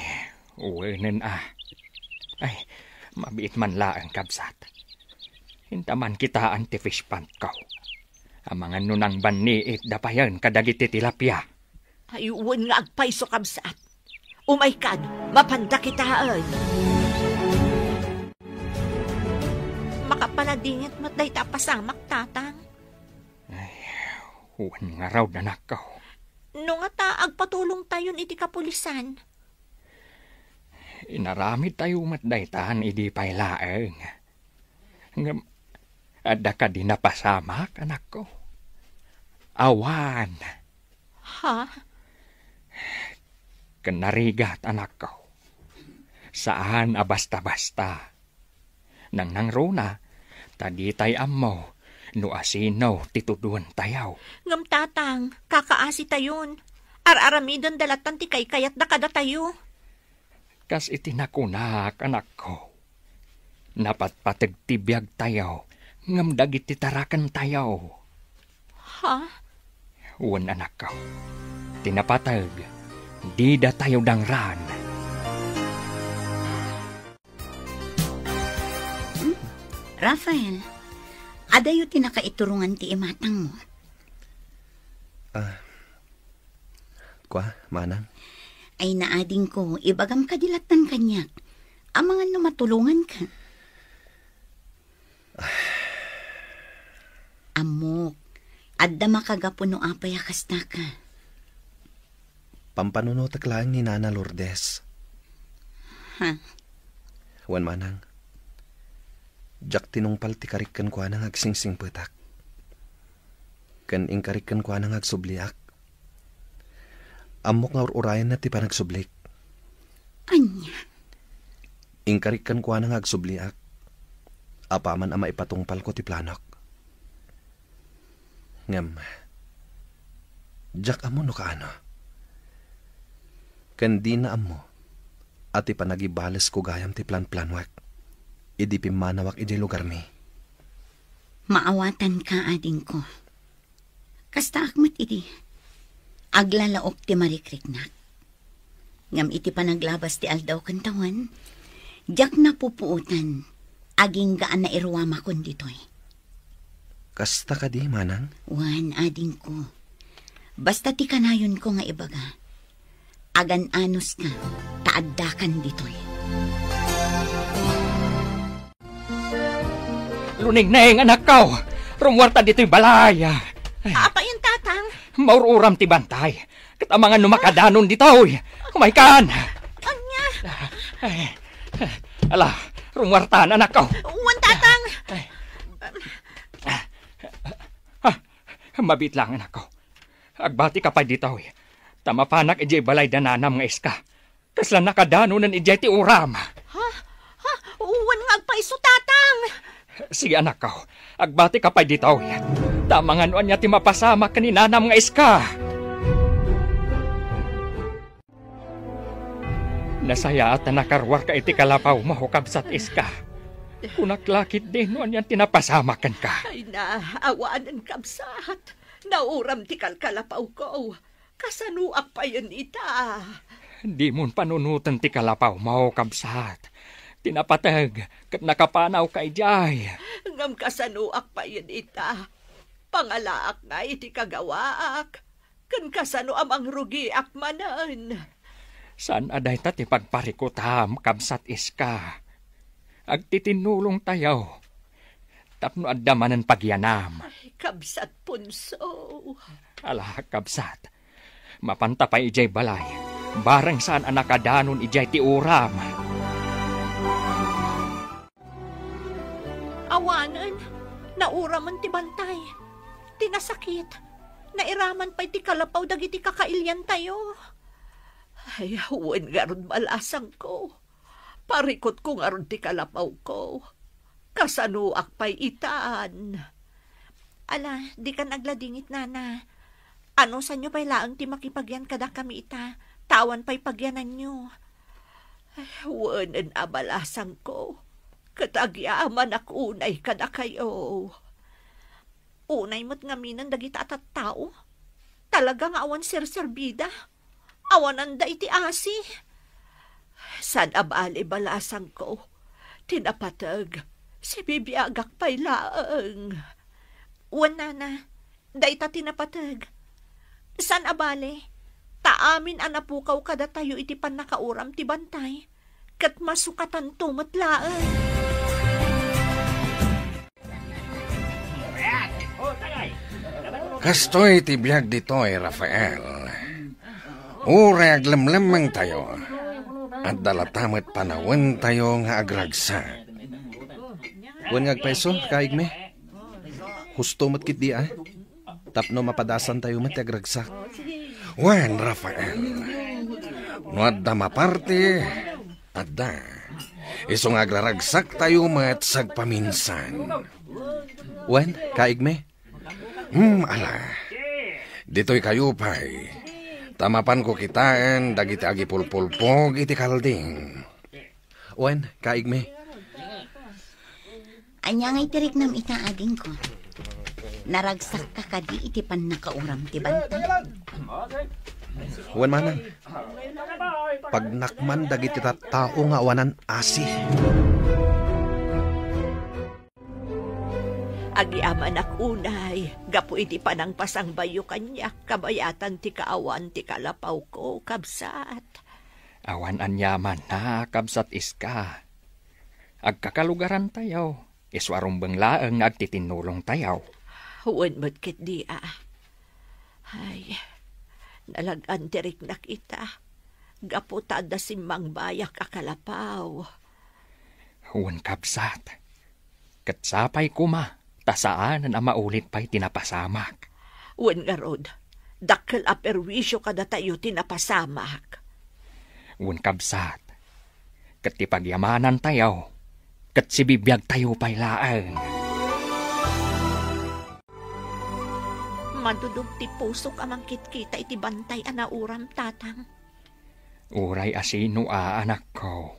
wenen a. Ay, mabiit man laeng, kabsat. Inta man kitaan ti fish pond ko. Amangan no nangbanniit da payen kadagiti tilapia. Ay, wen nga agpayso, kabsat. Umaykan, mapanda kitaen. Makapaladingit met dayta a pasamak, Tatang. Ay, wen ngarud, anakko. No nga ta agpatulongtayon iti kapulisan? Inaramidtayo met daytan idi pay laeng. Ngem, adda kadi napasamak, anakko? Awan. Ha? Ken narigat, anakko. Saan a basta-basta. Nangnangruna, ta ditay ammo no asino ti tuduentayo. Ngem, Tatang, kakaasitayon. Ar-aramidenda lattan ti kaykayatda kadatayo. Kas iti nakunak, anakko, napatpateg ti biagtayo ngem dagiti tarakentayo. Ha? Wen, anakko, ti napateg, didatayo dangran. Hmm? Rafael, adayo ti nakaiturongan ti imatangmo? Ah, kua, manang? Ay, naadingko, ibagam kadi lattan kaniak. Amangan no matulonganka. Ammok, adda makagapu no apay a kastaka. Pampanunotek laeng ni Nana Lourdes. Ha? Wen, manang, diak tinungpal ti karik kenkuana nga agsingsingpetak. Ken inkarik kenkuana nga agsubliak. Ammok nga ur-urayanna ti panagsublik. Ania? Inkarik kenkuana nga agsubliak, apaman a maipatungpalko ti planok. Ngem, diak ammo no kaano. Ken dina ammo a ti panagibalesko gayam ti planplanuek idi pimmanawak idiay lugarmi. Maawatanka, adingko. Kastaak met idi aglalaok ti marikriknak. Ngem iti panaglabas ti aldaw ken tawen, diak napupuotan, agingga a nairuamakon ditoy. Kasta kadi, manang? Wen, adingko. Basta ti kanayonko nga ibaga, agan-anoska ta addakan ditoy. Lunengneng, anakko! Rummuarta ditoy balay! Apay, tatang? Maur-uram ti bantay. Ket amangan no makadanon ditoy. Umaykan! Ania? Ay, ala, rummuartan, anakko. Wen, tatang. Ay. Ah, mabiit lang, anakko. Agbatika pay ditoy. Ta mapanak idiay balay da nanam nga iska. Kasla nakadanonen idiay ti uram. Ha? Ha? Wen nga agpayso, tatang! Sige, anakko. Agbatika pay ditoy. Ta amangan no ania ti mapasamak ken ni nanam nga iska. Nasayaat a nakaruarka iti kalapawmo, kabsat iska. Kunak la ketdi no anian ti napasamak kenka. Ay na, awanen, kabsat. Nauram ti kalkalapawko. Kasanoak payen ita? Dimon panunoten ti kalapawmo, kabsat. Ti napateg ket nakapanawka idiay. Ngem kasanoak payen ita? Pangalaak nga iti kagawaak, ken kasano a mangrugiak manen? Saan a dayta ti pagparikutam, kabsat iska. Agtitinnulongtayo tapno adda manen pagyanam. Ay, kabsat Ponso. Ala, kabsat. Mapanta pay idiay balay. Bareng saan a nakadanon idiay ti uram. Awanen, nauramen ti bantay. Ti nasakit, nairaman pay ti kalapaw dagiti kakailiantayo. Ay, wen ngarud, balasangko. Parikutko ngarud ti kalapawko. Kasanoak pay itan? Ala, dikan agladingit, nana. Anusanyo pay laeng ti makipagyan kadakami ita, ta awan pay pagyananyo. Ay, wenen a balasangko. Ket agyamanak unay kadakayo. Unay met ngaminen dagita a tattao. Talaga nga awan serserbida. Awananda iti asi. Saan a bale, balasangko. Ti napateg, sibibiagak pay laeng. Wen, nana, dayta ti napateg. Saan a bale, ta amin a napukaw kadatayo iti pannakauram ti bantay, ket masukatanto met laeng. Kastoy ti biag ditoy, Rafael. Uray aglemlemmengtayo, adda latta met panawentayo nga agragsak. Wen nga agpayso, kaigmi. Husto met ketdi, a. Tapno mapadasantayo met ti agragsak. Wen, Rafael, no adda maparti, adda. Isu nga agraragsaktayo met sagpaminsan. Wen, kaigmi. Hmm, ala. Ditoykayo pay. Ta mapanko kitaen dagiti agipulpulpog iti kalding. Wen, kaigmi. Ania ngay ti riknam ita, adingko? Naragsakka kadi iti pannakauram ti bantay? Wen manen. Pagnakman dagiti tattao nga awanan asi. Agyamanak unay gapu iti panangpasangbayo kaniak kabayatan ti kaawan ti kalapawko, kabsat. Awan aniamanna, kabsat Iska. Agkakalugarantayo, isu a rumbeng laeng nga agtitinnulongtayo. Wen met ketdi a. Ay, nalag-an ti riknak ita, gapu ta adda simmangbayak a kalapaw. Wen, kabsat. Ket sapay koma, ta saanen a maulit pay ti napasamak. Wen ngarud, dakkel a perwisio kadatayo ti napasamak. Wen, kabsat, ket ti pagyamanantayo, ket sibibiagtayo pay laeng. Madudog ti pusok a mangkitkita iti bantay a nauram, Tatang. Uray a sino a, anakko,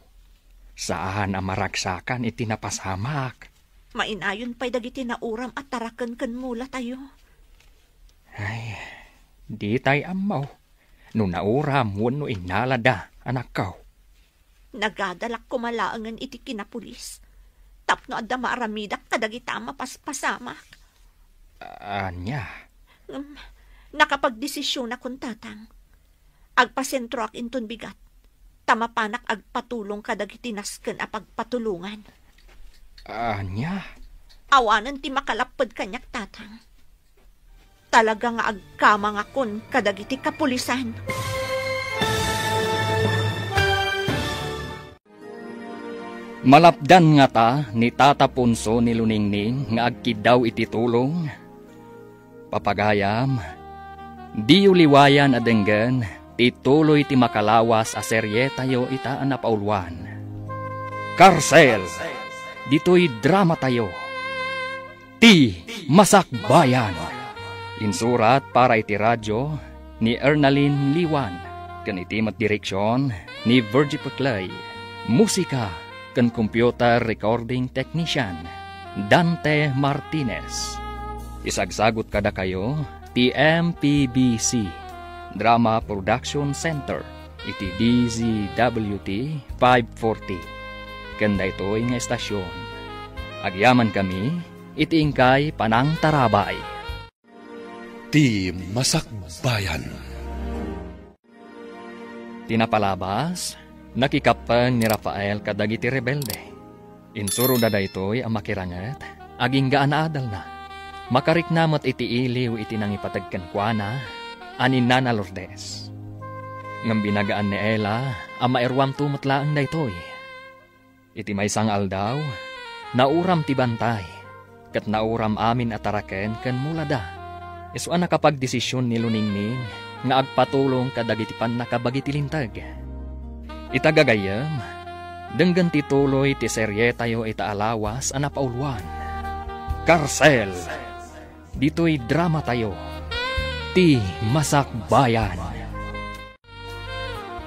saan a maragsakan iti napasamak. Mainayon pay dagiti nauram a taraken ken mulatayo. Ay, ditay ammo no nauram wenno innalada, anakko. Nagadalak koma laengen iti kinapulis tapno adda maaramidak kadagita a mapaspasamak. Ania? Ngem, nakapagdesisionakon, Tatang. Agpasentroak inton bigat, ta mapanak agpatulong kadagiti nasken a pagpatulongan. Ania? Awanen ti makalapped kaniak, Tatang. Talaga nga agkamangakon kadagiti kapulisan. Malapdan ngata ni Tata Ponso ni Luningning nga agkiddaw iti tulong? Papagayam, diyo liwayan a denggen ti tuloy ti makalawas a serietayo ita a napauluan. Karsel! Ditoy dramatayo. Ti Masakbayan. Insurat para iti radyo ni Ernalyn Liwan, ken iti met direksion ni Virgie Peclay. Musika ken computer recording technician, Dante Martinez. Isagsagut kadakayo ti M P B C Drama Production Center iti D Z W T five forty. Ken daytoy nga istasyon, agyamankami iti inkay panangtarabay. Ti Masakbayan. Ti napalabas, nakikappeng ni Rafael kadagiti rebelde. Insuroda daytoy a makiranget, agingga a naadalna. Makarikna met iti iliw iti nangipateg kenkuana a ni Nana Lourdes. Ngem binagaan ni Ella a mairuamto met laeng daytoy. Iti maysa nga aldaw, nauram ti bantay, ket nauram amin a taraken ken mulada. Isu a nakapagdesision ni Luningning nga agpatulong kadagiti pannakabagi ti linteg. Ita gagayyem, denggen ti tuloy ti serietayo ita a lawas a napauluan. Karsel! Ditoy dramatayo, Ti Masakbayan.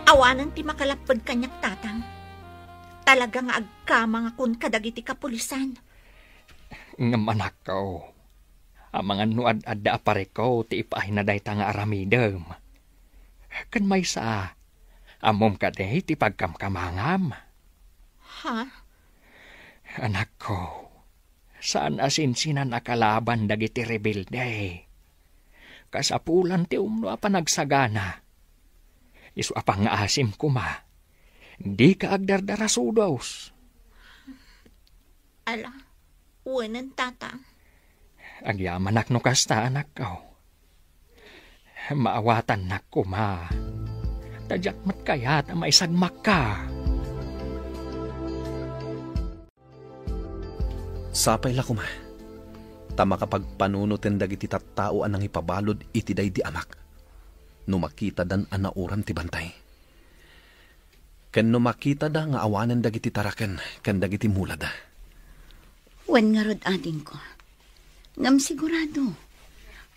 Awanen ti makalapped kaniak, Tatang. Talaga nga agkamangakon kadagiti kapulisan. Ngem, anakko, amangan no ad-adda a parikut ti ipaayna dayta nga aramidem. Ken maysa, ammom kadi ti pagkamkamangam? Ha? Anakko, saan a sinsinan a kalaban dagiti rebelde. Kasapulan ti umno a panagsagana. Isu a pangngaasim koma, dika agdardarasudos. Ala, wenen, Tatang. Agyamanak no kasta, anakko. Maawatannak koma. Ta diak met kayat a maisagmakka. Sapay la koma, ta makapagpanunoten dagiti tattao a nangipabalud iti daydi amak, no makitadan a nauram ti bantay, ken no makitada nga awanen dagiti taraken ken dagiti mulada. Wen ngarud, adingko. Ngem sigurado,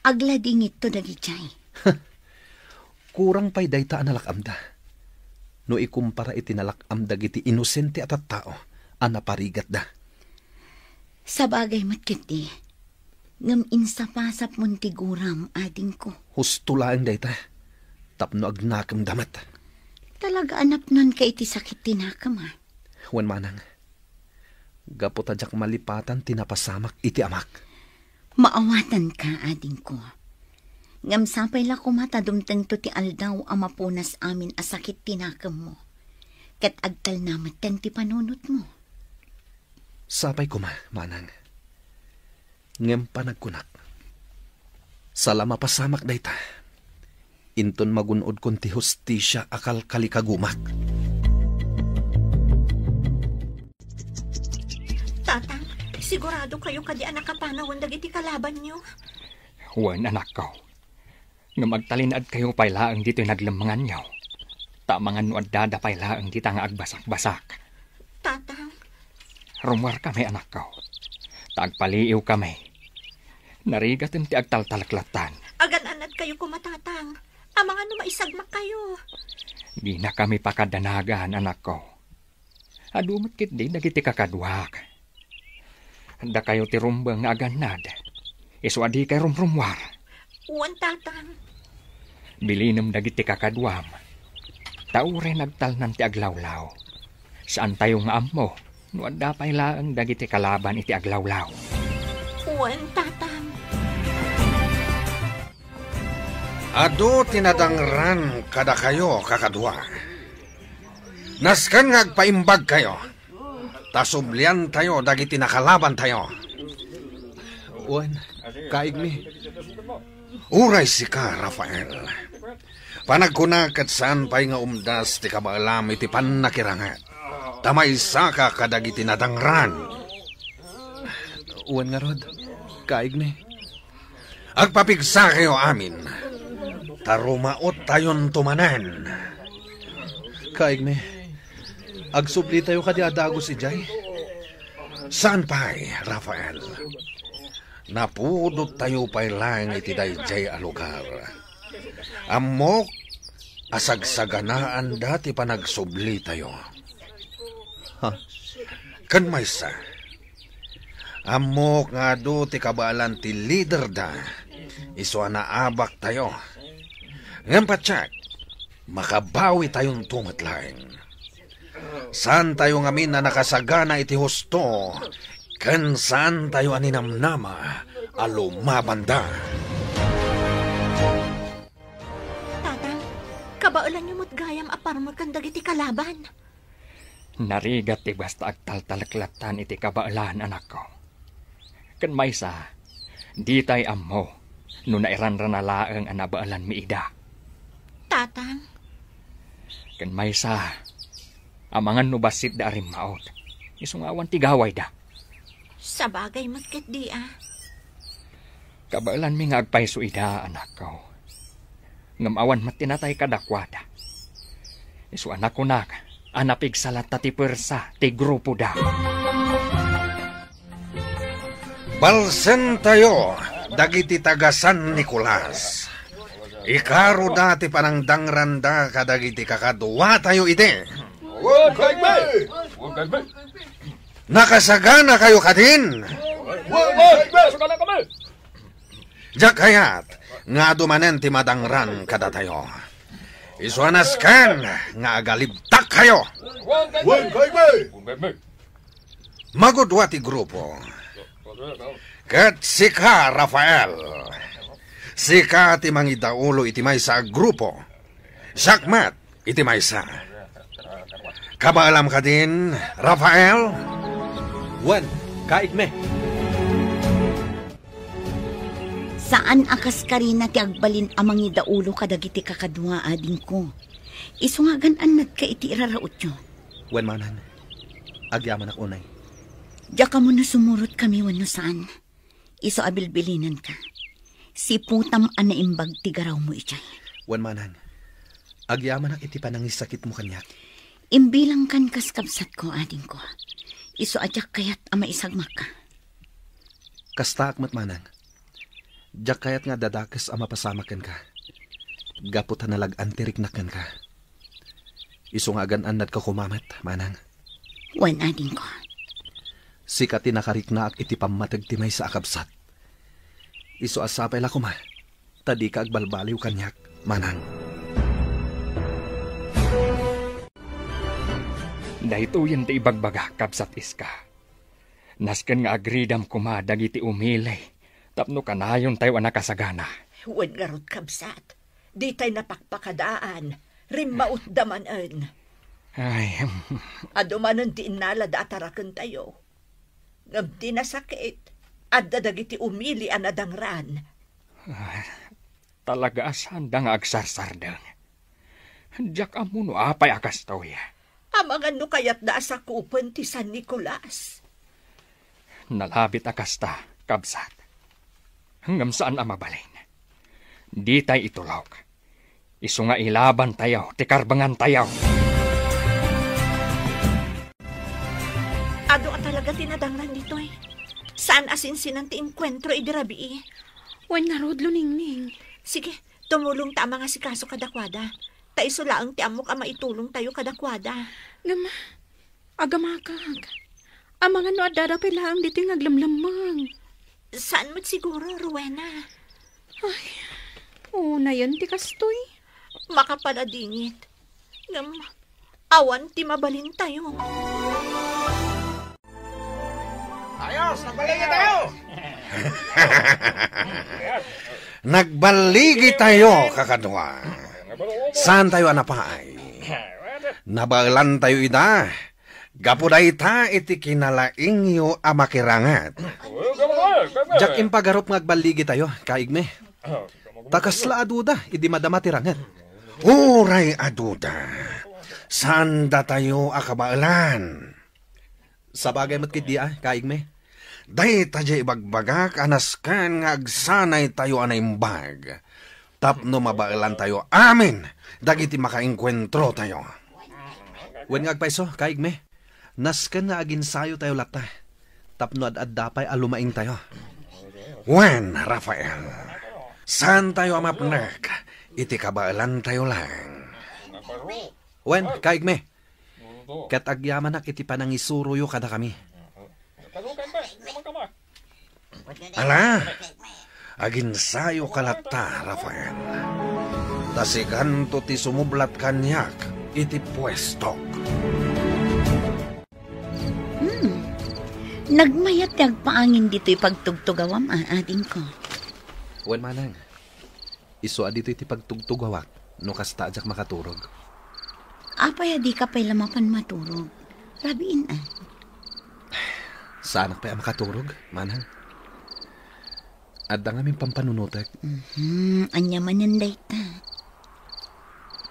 agladingitto dagidiay. Kurang pay dayta a nalak-amda, no ikumpara iti nalak-am dagiti inosente a tattao a naparigatda. Sabagay met ketdi, ngem insapasapmon ti guram, adingko. Husto laeng dayta, tapno agnakemda met. Talaga a napnonka iti sakit ti nakem, a? Wen manang, gapu ta diak malipatan ti napasamak iti amak. Maawatanka, adingko. Ngem sapay la koma ta dumtengto ti aldaw a mapunas amin a sakit ti nakemmo, ket agtalna metten ti panunotmo. Sapay koma, manang. Ngem panagkunak, sala mapasamak dayta, inton magun-odkon ti hustisia a kalkalikagumak. Tatang, sigurado kayo kadi a nakapanawen dagiti kalabanyo? Wen, anakko. Ngem agtalinaedkayo pay laeng ditoy naglemmenganyo. Ta amangan no addada pay laeng dita nga agbasakbasak. Tatang. Rummuarkami, anakko. Ta agpaliiwkami. Narigaten ti agtaltalek lattan. Paisagmakayo. Dinakami pakadanagan, anakko. Adu met ketdi dagiti kakaduak. Dakayo ti rumbeng nga agannad. Isu a dikay rumrummuar. Wen, Tatang. Bilinem dagiti kakaduam. Ta uray nagtalnan ti aglawlaw, saantayo nga ammo no adda pay laeng dagiti kalaban iti aglawlaw. Wen, Tatang. Adu ti nadangran kadakayo, kakadua. Nasken nga agpaimbagkayo, ta subliantayo dagiti nakalabantayo. Wen, kaigmi. Uray sika, Rafael. Panagkunak ket saan pay nga umdas ti kabaelam iti pannakiranget. Ta maysaka kadagiti nadangran. Wen ngarud, kaigmi. Agpapigsakayo amin, ta rumaottayonto manen. Kaigmi, agsublitayo kadi a dagus idiay? Saan pay, Rafael. Napudottayo pay laeng iti daydiay a lugar. Ammok a sagsaganaanda ti panagsublitayo. Ha? Ken maysa, ammok nga adu ti kabaelan ti liderda, isu a naabaktayo. Ngem patiek, makabawitayonto met laeng. Saantayo ngamin a nakasagana iti husto, ken saantayo a ninamnama a lumabanda. Tatang, kabaelanyo met gayam a parmeken dagiti kalaban. Narigat ti basta agtaltaleklattan iti kabaelan, anakko. Ken maysa, ditay ammo no nairanrana laeng a nabaelanmi ida. Tatang. Ken maysa, amangan no bassitda a rimmaut, isu nga awan ti gawayda. Sabagay met ketdi a. Kabaelanmi nga agpayso ida, anakko. Ngem awan met ti natay kadakuada. Isu a nakunak a napigsa latta ti puersa ti grupoda. Balsentayo dagiti taga San Nicolas. Ikaruda ti panangdangranda kadagiti kakaduatayo idi. Nakasaganakayo kadin? Diak kayat nga adu manen ti madangran kadatayo. Isu a nasken nga agalibtakkayo. Magudua ti grupo. Ket sika, Rafael, sika ti mangidaulo iti maysa a grupo. Siak met iti maysa. Kabaelam kadin, Rafael? Wen, kaigmi. Saan a kas karina ti agbalin a mangidaulo kadagiti kakadua, adingko. Isu nga agan-annadka iti irarautyo. Wen, manang, agyamanak unay. Diak ammo no sumurotkami wenno saan. Isu a bilbilinenka. Siputam a naimbag ti garawmo idiay. Wen, manang, agyamanak iti panangisakitmo kaniak. Imbilangkan kas kabsatko, adingko. Isu a diak kayat a maisagmakka. Kastaak met, manang. Diak kayat nga adda dakes a mapasamak kenka. Gapu ta nalag-an ti riknak kenka. Isu nga agan-annadka koma met, manang. Wen, adingko. Sika ti nakariknaak iti pammateg ti maysa a kabsat. Isu a sapay la koma, ta dika agbalbaliw kaniak, manang. Daytoyen ti ibagbagak, kabsat Iska. Nasken nga agridam koma dagiti umili tapno kanayontayo a nakasagana. Wen ngarud, kabsat, ditay napakpakadaan, rimmautda manen. Ay, adu manen ti innalada a tarakentayo. Ngem ti nasakit, adda dagiti umili a nadangran. Ah, talaga a saanda nga agsarsardeng. Diak ammo no apay a kastoy. Amangan no kayatda a sakupen ti San Nicolas. Nalabit a kasta, kabsat. Ngem saan a mabalin. Ditay itulok. Isu nga ilabantayo ti karbengantayo. Adu a talaga ti nadangran ditoy. Saan a sinsinan ti enkuentro idi rabii. Wen ngarud, Luningning. Sige, Tumulongta a mangasikaso kadakuada. Ta isu laeng ti ammok a maitulongtayo kadakuada. Ngem, agamakak. Amangan no addada pay laeng ditoy nga aglemlemmeng. Saan met siguro, Rowena? Ay, unayen ti kastoy. Makapaladingit. Ngem, awan ti mabalintayo. Ayos, nagballigi tayo. Nagballigi tayo, kakadua. Saan tayo a napaay? Nabaelan tayo ida. Gapu dayta iti kinalaingyo a makiranget. Diak impagarup nga agballigi tayo, kaigmi. Ta kasla a duda idi madama ti ranget. Uray a duda, saan datayo a kabaelan? Sabagay met ketdi a, kaigmi. Dayta diay ibagbagak a nasken nga agsanay tayo a naimbag tapno mabaelan tayo amin dagiti makaengkuentro tayo. Wen nga agpayso, kaigmi, nasken nga aginsayo tayo latta tapno ad-adda pay a lumaing tayo. Wen, Rafael, saan tayo a mapnek iti kabaelan tayo laeng. Wen, kaigmi, ket agyamanak iti panangisuroyo kadakami. Ala, aginsayoka latta, Rafael. Ta sikanto ti sumublat kaniak iti puestok. Hmm. Nagmayat ti agpaangin ditoy pagtugtugawam, a, adingko. Wen manang. Isu a ditoy ti pagtugtugawak no kasta a diak makaturog. Apay a dika pay la mapan maturog? Rabiin a. Saanak pay a makaturog, manang. Adda ngamin pampanunotek. Mhm, ania manen dayta?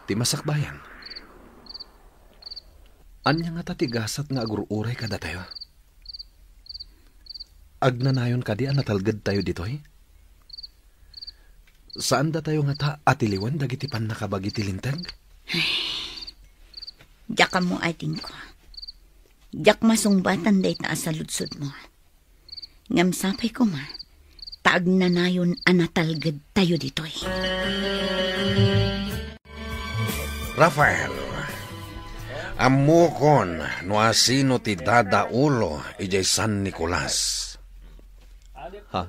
Ti masakbayan. Ania ngata ti gasat nga agur-uray kadatayo? Agnanayon kadi a natalgedtayo ditoy? Saan datayo ngata a tiliwen dagiti pannakabagi ti Linteg? Diak ammo, adingko. Diak masungbatan dayta a saludsodmo. Ngem sapay koma, ta agnanayon a natalgedtayo ditoy. Rafael, ammokon no asino ti dadaulo idiay San Nicolas. Ha?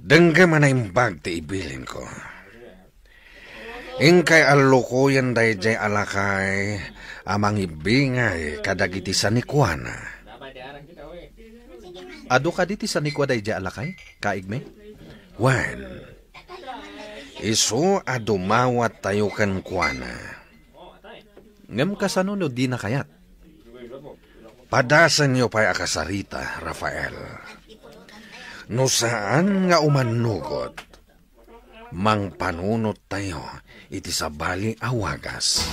Denggem a naimbag ti ibilinko. Inkay allukoyen daydiay a lakay a mangibbingay kadagiti sanikuana. Adu kadi ti sanikua daydiay a lakay, kaigmi? Wen, isu a dumawattayo kenkuana. Ngem kasano no dina kayat? Padasenyo pay a kasarita, Rafael. No saan nga umannugot, mangpanunottayo iti sabali a wagas.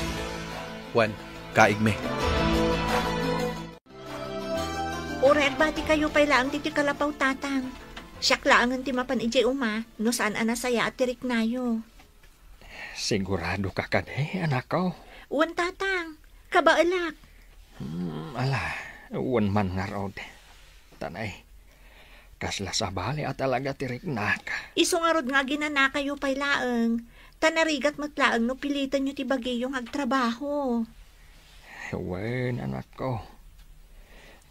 Wen, kaigmi. Uray agbatikayo pay laeng ditoy kalapaw, Tatang. Siak laengen ti mapan idiay uma, no saan a nasayaat ti riknayo. Sigurado ka kadi, anakko? Wen, Tatang. Kabaelak. Hmm, ala, wen man ngarud. Tanay, kasla sabali a talaga ti riknak. Isu ngarud nga aginanakayo pay laeng, ta narigat met laeng no pilitenyo ti bagiyo nga agtrabaho. Wen, anakko.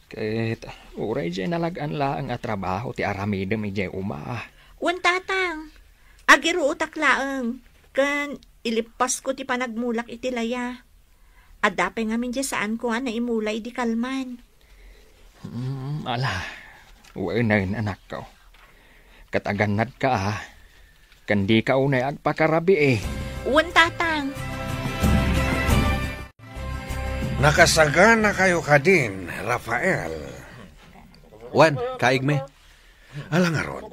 Ket uray diay nalag-an laeng a trabaho ti aramidem idiay uma. Wen, Tatang, agiruotak laeng, ken ilippasko ti panagmulak iti laya. Adda pay ngamin diay saanko a naimula idi kalman. Mm, ala, wenen, anakko. Ket agannadka, a, ken dika unay agpakarabii. Wen, Tatang. Nakasaganakayo kadin, Rafael? Wen, kaigmi. Ala ngarud,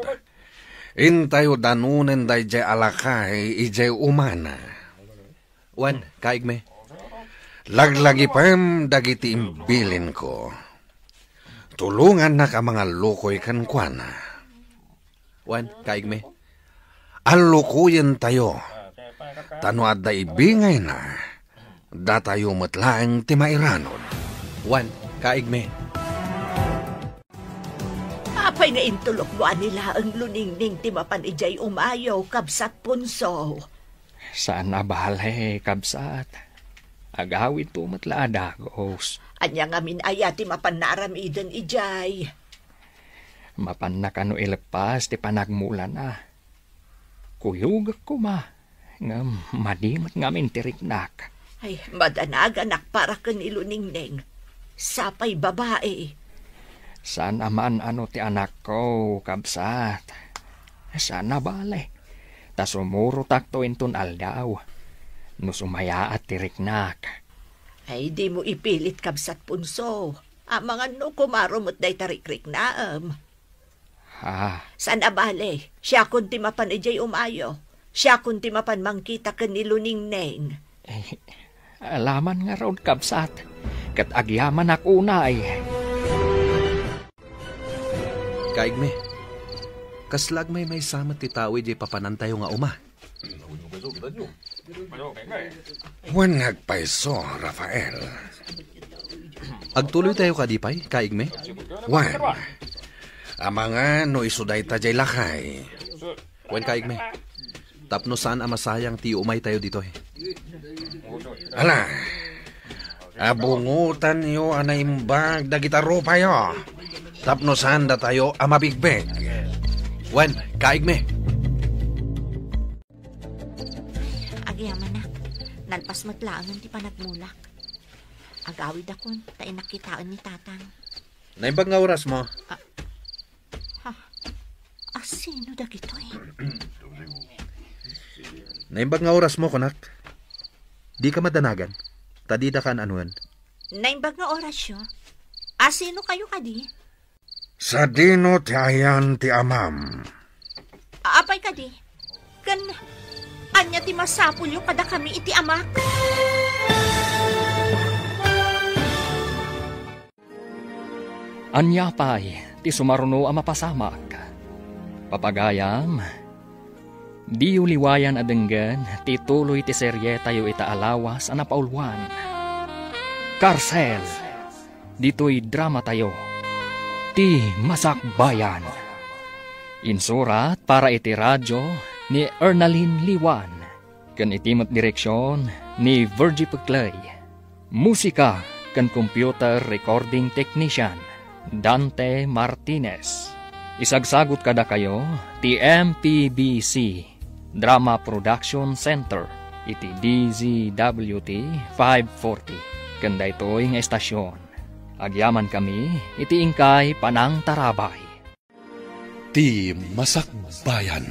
intayo danunen daydiay a lakay idiay umana. Wen, kaigmi. Laglagipem dagiti imbilinko. Tulongannak a mangallukoy kenkuana. Wen, kaigmi. Allukoyentayo. Ta no adda ibingayna, datayo met laeng ti mairanud. Wen, kaigmi. Apay Nga intulokmo a ni laeng luningning ti mapan idiay umayo, Kabsat Punso. Saan a bale, kabsat. Agawidto met la a dagus. Ania ngamin aya ti mapan naaramiden idiay? Mapanna kano ileppas ti panagmulana. Kuyogek koma, ngem madi met ngamin ti riknak. Ay, madanaganak para ken ni Luningning. Sapay babai. Saan a maan-ano ti anakko, kabsat. Saan a bale. Ta sumurotakto inton aldaw. No sumayaat ti riknak. Ay, dimo ipilit, Kabsat Punso. Amangan no kumaro met dayta rikriknaem. Ah. Saan a bale, siakon ti mapan idiay umayo. Siakon ti mapan mangkita ken ni Luningning. Eh, alaman ngarud, kabsat. Ket agyamanak unay. Kaigmi, kasla agmaymaysa met ti tao idiay papanantayo nga uma? Wen nga agpayso, Rafael. Agtuloytayo kadi pay, kaigmi? Wen. Amangan no isu dayta diay lakay. Wen, kaigmi. Tapno saan a masayang ti umaytayo ditoy. Ala, abungotanyo a naimbag dagita rupayo. Tapno saan datayo a mabigbeg. Wen, kaigmi. Agyamanak, nalpas met laengen ti panagmulak. Agawidakon, ta innak kitaen ni Tatang. Naimbag nga orasmo? Ah, ha? Asino dagitoy? Naimbag nga orasmo, kunak. Dika madanagan, ta didaka an-anoen. Naimbag nga orasyo? Asino kayo kadi? Sadino ti ayan ti amam? Apay kadi? Ken ania ti masapulyo kadakami iti amak? Ania pay ti sumaruno a mapasamak? Papagayam, diyo liwayan a denggen ti tuloy ti serietayo ita a lawas a napaulwan. Karsel. Ditoy dramatayo, Ti Masakbayan. Insurat para iti radyo ni Ernalyn Liwan, ken iti met direksion ni Virgie Peclay. Musika ken computer recording technician, Dante Martinez. Isagsagut kadakayo ti M P B C Drama Production Center iti D Z W T five forty. Ken daytoy nga estasion, agyamankami iti inkay panangtarabay. Ti Masakbayan.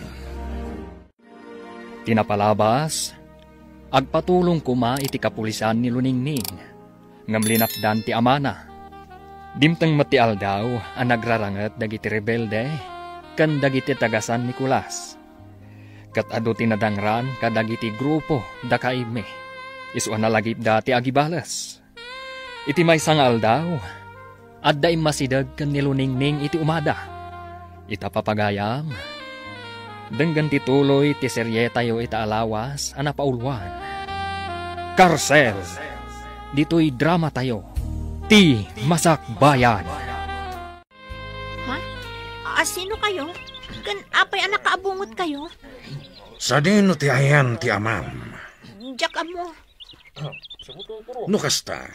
Ti napalabas, agpatulong koma iti kapulisan ni Luningning, ngem linapdan ti amana. Dimteng met ti aldaw a nagraranget dagiti rebelde ken dagiti taga-San Nicolas. Ket adu ti nadangran kadagiti grupo da Caime. Isu a nalagipda ti agibales. Iti maysa nga aldaw, adda immasideg ken ni Luningning iti umada. Ita, papagayam, denggen ti tuloy ti serietayo ita a lawas a napaulwan. Karsel! Ditoy dramatayo, Ti Masakbayan. Ha? Asino kayo? Ken apay a nakaabungot kayo? Sadino ti ayan ti amam? Diak ammo. No kasta,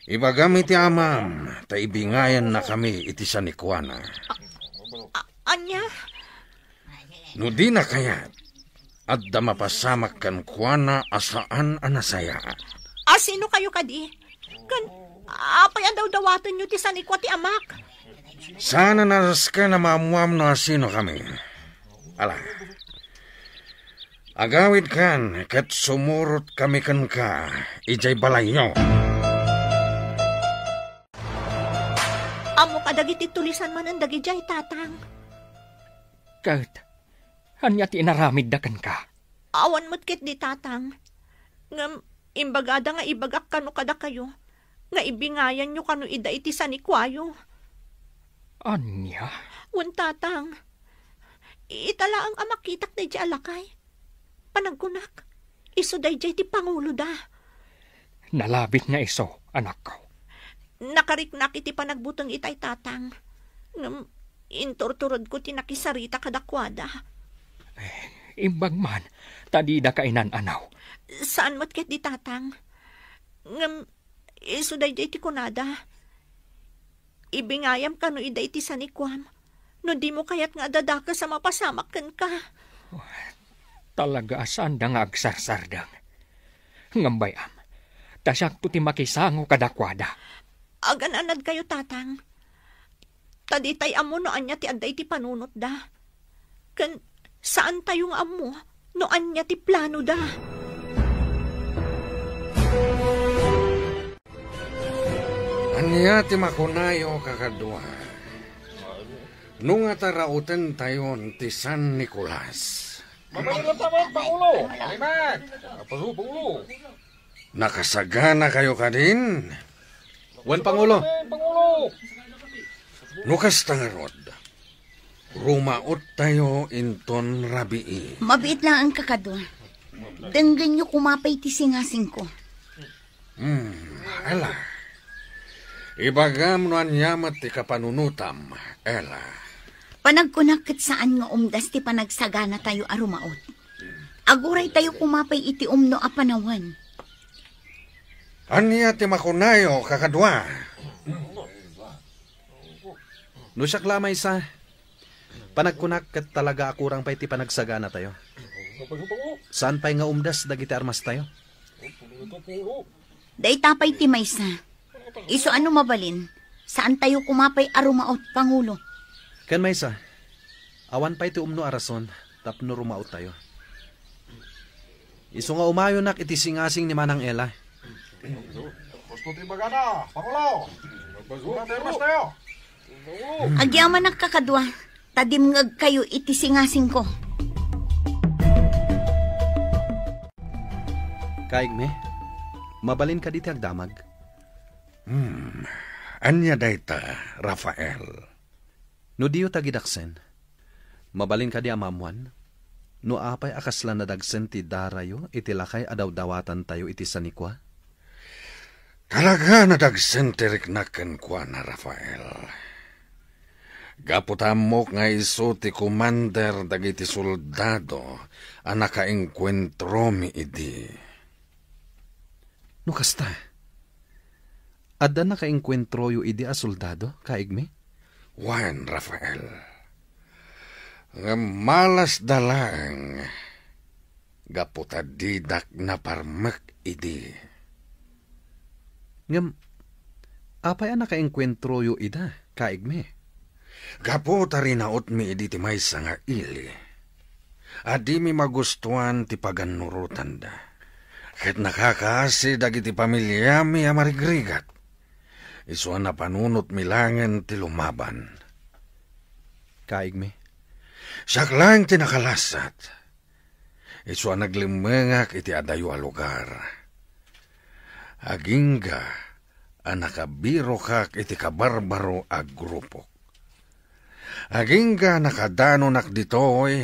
ibagam iti amam, ta ibingayannakami iti sanikuana. A-, ania? No dina kayat, adda mapasamak kenkuana a saan a nasayaat. Asino kayo kadi? Ken apay a dawdawatenyo ti sanikua ti amak? Saan a nasken a maammuam no asino kami. Ala, agawidkan ket sumurot kami kenka idiay balayyo. Ammo kadagiti tulisan manen dagidiay, Tatang. Ket ania ti inaramidda kenka? Awan met ketdi, Tatang. Ngem imbagada nga ibagak kano kadakayo nga ibingayanyo kano ida iti sanikuayo. Ania? Wen, Tatang. Ita laeng a makitak daydiay a lakay. Panagkunak, isu daydiay ti panguloda. Nalabit nga isu, anakko. Nakariknak iti panagbuteng itay, Tatang. Ngem inturturedko ti nakisarita kadakuada. Eh, imbag man, ta dida kainan-anaw. Saan met ketdi, Tatang. Ngem, isu daydiay ti kunada, "Ibingayam kano ida iti sanikuam, no dimo kayat nga adda dakes a mapasamak kenka." Talaga a saanda nga agsarsardeng. Ngem bay-am, ta siakto ti makisango kadakuada. Agan-anadkayo, Tatang. Ta ditay ammo no ania ti adda iti panunotda. Ken saantayo nga ammo no ania ti planoda. Ania ti makunayo, kakadua? No nga tarautentayon ti San Nicolas. Mabalin latta met, Pangulo. Alimat. Apaso, Pangulo. Nakasaganakayo kadin? Wen, Pangulo. Pangulo. No kasta ngarud, rumaottayo inton rabii. Mabiit laeng, kakadua. Denggenyo koma pay ti singasingko. Hmm, Ella. Ibagam no ania met ti kapanunotam, Ella. Panagkunak ket saan nga umdas ti panagsaganatayo a rumaot. Aguraytayo koma pay iti umno a panawen. Ania ti makunayo, kakadua? No siak la maysa, panagkunak ket talaga a kurang pay ti panagsaganatayo. Saan pay nga umdas dagiti armastayo? Dayta pay ti maysa. Isu a no mabalin, saantayo koma pay a rumaot, Pangulo. Ken maysa, awan pay ti umno a rason tapno rumaottayo. Isu nga umayonak iti singasing ni Manang Ella. Gusto ti bagana, Pangulo. Gusto ti armastayo. Agyamanak, kakadua, ta dimngegkayo iti singasingko. Kaigmi, mabalin kadi ti agdamag? Hmm, ania dayta, Rafael? No diyo tagidaksen, mabalin kadi a maammoan no apay a kasla nadagsen ti darayo iti lakay a dawdawatantayo iti sanikua? Talaga nadagsen ti riknak kenkuana, Rafael. Gapu ta ammok nga isu ti komander dagiti soldado a nakaengkuentromi idi. No kasta, adda nakaengkuentroyo idi a soldado, kaigmi? Wen, Rafael. Ngem malasda laeng gapu ta didak naparmek idi. Ngem apay a nakaengkuentroyo ida, kaigmi? Gapu ta rinautmi idi ti maysa nga ili a dimi magustuan ti pagannurotanda, ket nakakaasi dagiti pamiliami a marigrigat. Isu a napanunotmi laengen ti lumaban. Kaigmi? Siak laeng ti nakalasat. Isu a naglemmengak iti adayo a lugar. Agingga a nakabirokak iti kabarbaro a grupok. Agingga a nakadanonak ditoy,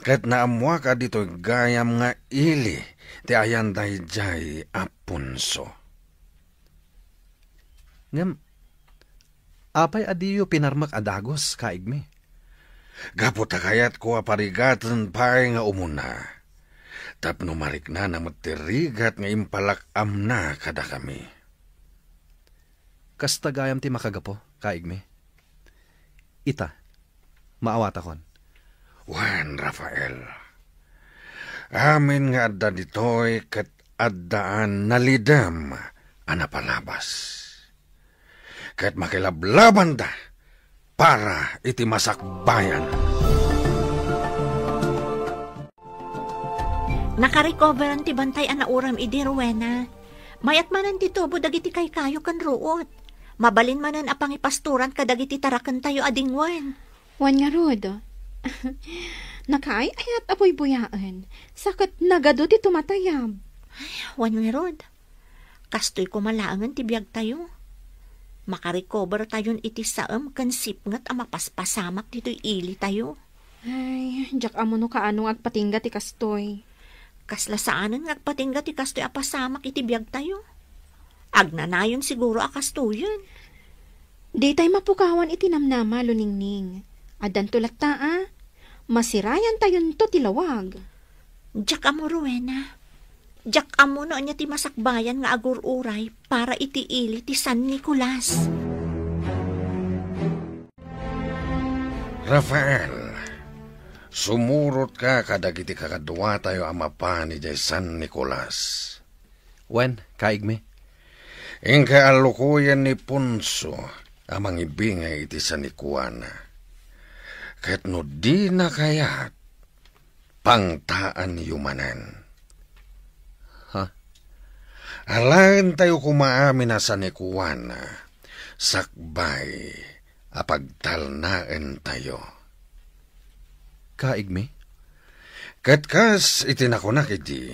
ket naammoak a ditoy gayam nga ili ti ayan daydiay a punso. Ngem, apay a diyo pinarmek a dagus, kaigmi? Gapu ta kayatko a parigaten pay nga umuna, tapno mariknana met ti rigat nga impalak-amna kadakami. Kasta gayam ti makagapu, kaigmi? Ita, maawatakon. Wen, Rafael, amin nga adda ditoy ket addaan nalidem a napalabas. Ket makilablabanda para iti masakbayan. Nakarecoveran ti bantay a nauram idi, Rowena. Mayat manen ti tubo dagiti kaykayo ken ruot. Mabalin manen a pangipastoran kadagiti tarakentayo a dingwen. Wen ngarud, nakaay-ayat a buybuyaen, sa ket nagadu ti tumatayab. Wen ngarud, kastoy koma laengen ti biagtayo. Makarecovertayon iti saem ken sipnget a mapaspasamak ditoy ilitayo. Ay, diak ammo no kaano nga agpatingga ti kastoy. Kasla saanen nga agpatingga ti kastoy a pasamak iti biagtayo. Agnanayon siguro a kastoyen. Ditay mapukawan iti namnama, Luningning. Addanto latta a, masirayantayonto ti lawag. Diak ammo, Rowena. Diak ammo no ania ti masakbayan nga agur-uray para iti ili ti San Nicolas. Rafael, sumurotka kadagiti kakaduatayo a mapan idiay San Nicolas. Wen, kaigmi. Inka a lukoyen ni Ponso a mangibingay iti sanikuana. Ket no dina kayat, pangtaanyo manen. Ha? Alaentayo koma amin a sanikuana, sakbay a pagtalnaentayo. Kaigmi? Ket kas iti nakunak idi,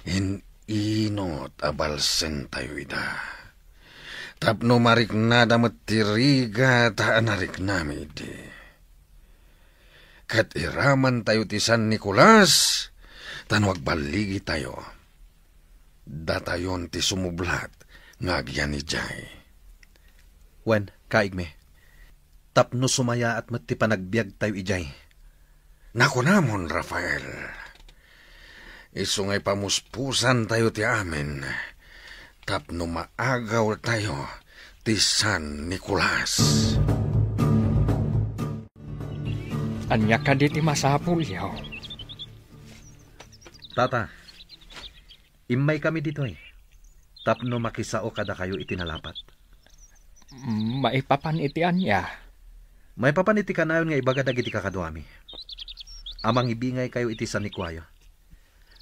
in-inot a balsentayo ida. Tapno mariknada met ti rigat a nariknami idi. Ket iramantayo ti San Nicolas, ta no agballigitayo, datayon ti sumublat nga agyan idiay. Wen, kaigmi, tapno sumayaat met ti panagbiagtayo idiay. Nakunamon, Rafael, isu nga ipamuspusantayo ti amin tapno maagawtayo ti San Nicolas. Ania kadi ti masapulyo? Tata, immaykami ditoy tapno makisao kadakayo iti nalapat. Maipapan iti ania? Maipapan iti kanayon nga ibaga dagiti kakaduami a mangibingaykayo iti sanikuayo.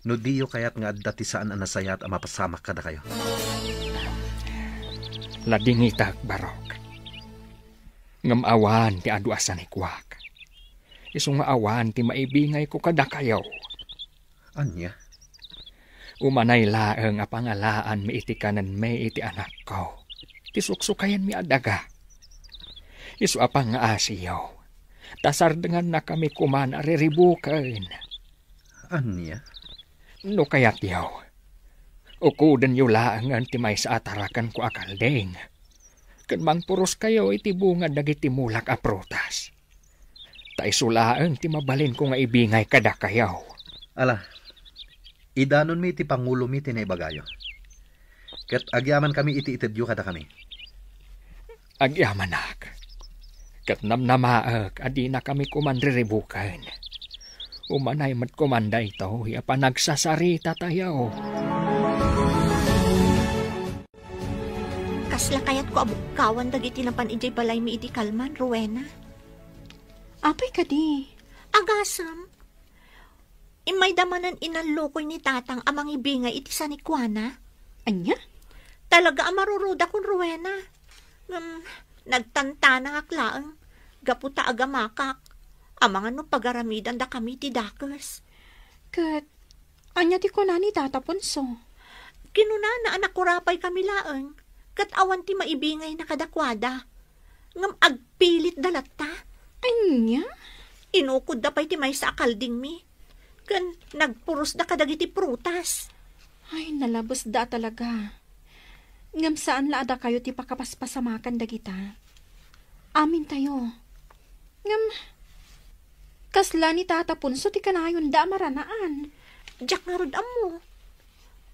No diyo kayat nga adda ti saan a nasayaat a mapasamak kadakayo. Ladingitak, Barok. Ngem awan ti adu a sanikuak. Isu nga awan ti maibingayko kadakayo. Ania? Umanay laeng a pangalaanmi iti kanenmi iti anakko, ti suksukayanmi a daga. Isu a pangngaasiyo, ta sardengannakami koman a riribuken. Ania? No kayatyo, ukudenyo laengen ti maysa a tarakenko a kalding, ken mangpuroskayo iti bunga dagiti mulak a prutas. Ta isu laeng ti mabalinko nga ibingay kadakayo. Ala, idanonmi iti pangulomi ti naibagayo. Ket agyamankami iti itedyo kadakami. Agyamanak. Ket namnamaek a dinakami koman riribuken. Umanay met koman daytoy a panagsasarita tayo. Kasla kayatko a bukkawan dagiti napan idiay balaymi idi kalman, Rowena. Apay kadi? Agasem. Immayda manen inallukoy ni Tatang a mangibingay iti sanikuana. Ania? Talaga a marurudakon, Rowena. Ngem, nagtantanangak laeng, gapu ta agamakak. Amangan no pagaramidandakami ti dakes. Ket, ania ti kuna ni Tata Ponso? Kinunana a nakurapaykami laeng, ket awan ti maibingayna kadakuada. Ngem agpilitda latta. Ania? Inukodda pay ti maysa a kaldingmi, ken nagpurosda kadagiti prutas. Ay, nalabesda a talaga. Ngem saan la a dakayo ti pakapaspasamakan dagita. Amintayo. Ngem, kasla ni Tata Ponso ti kanayonda a maranaan? Diak ngarud ammo.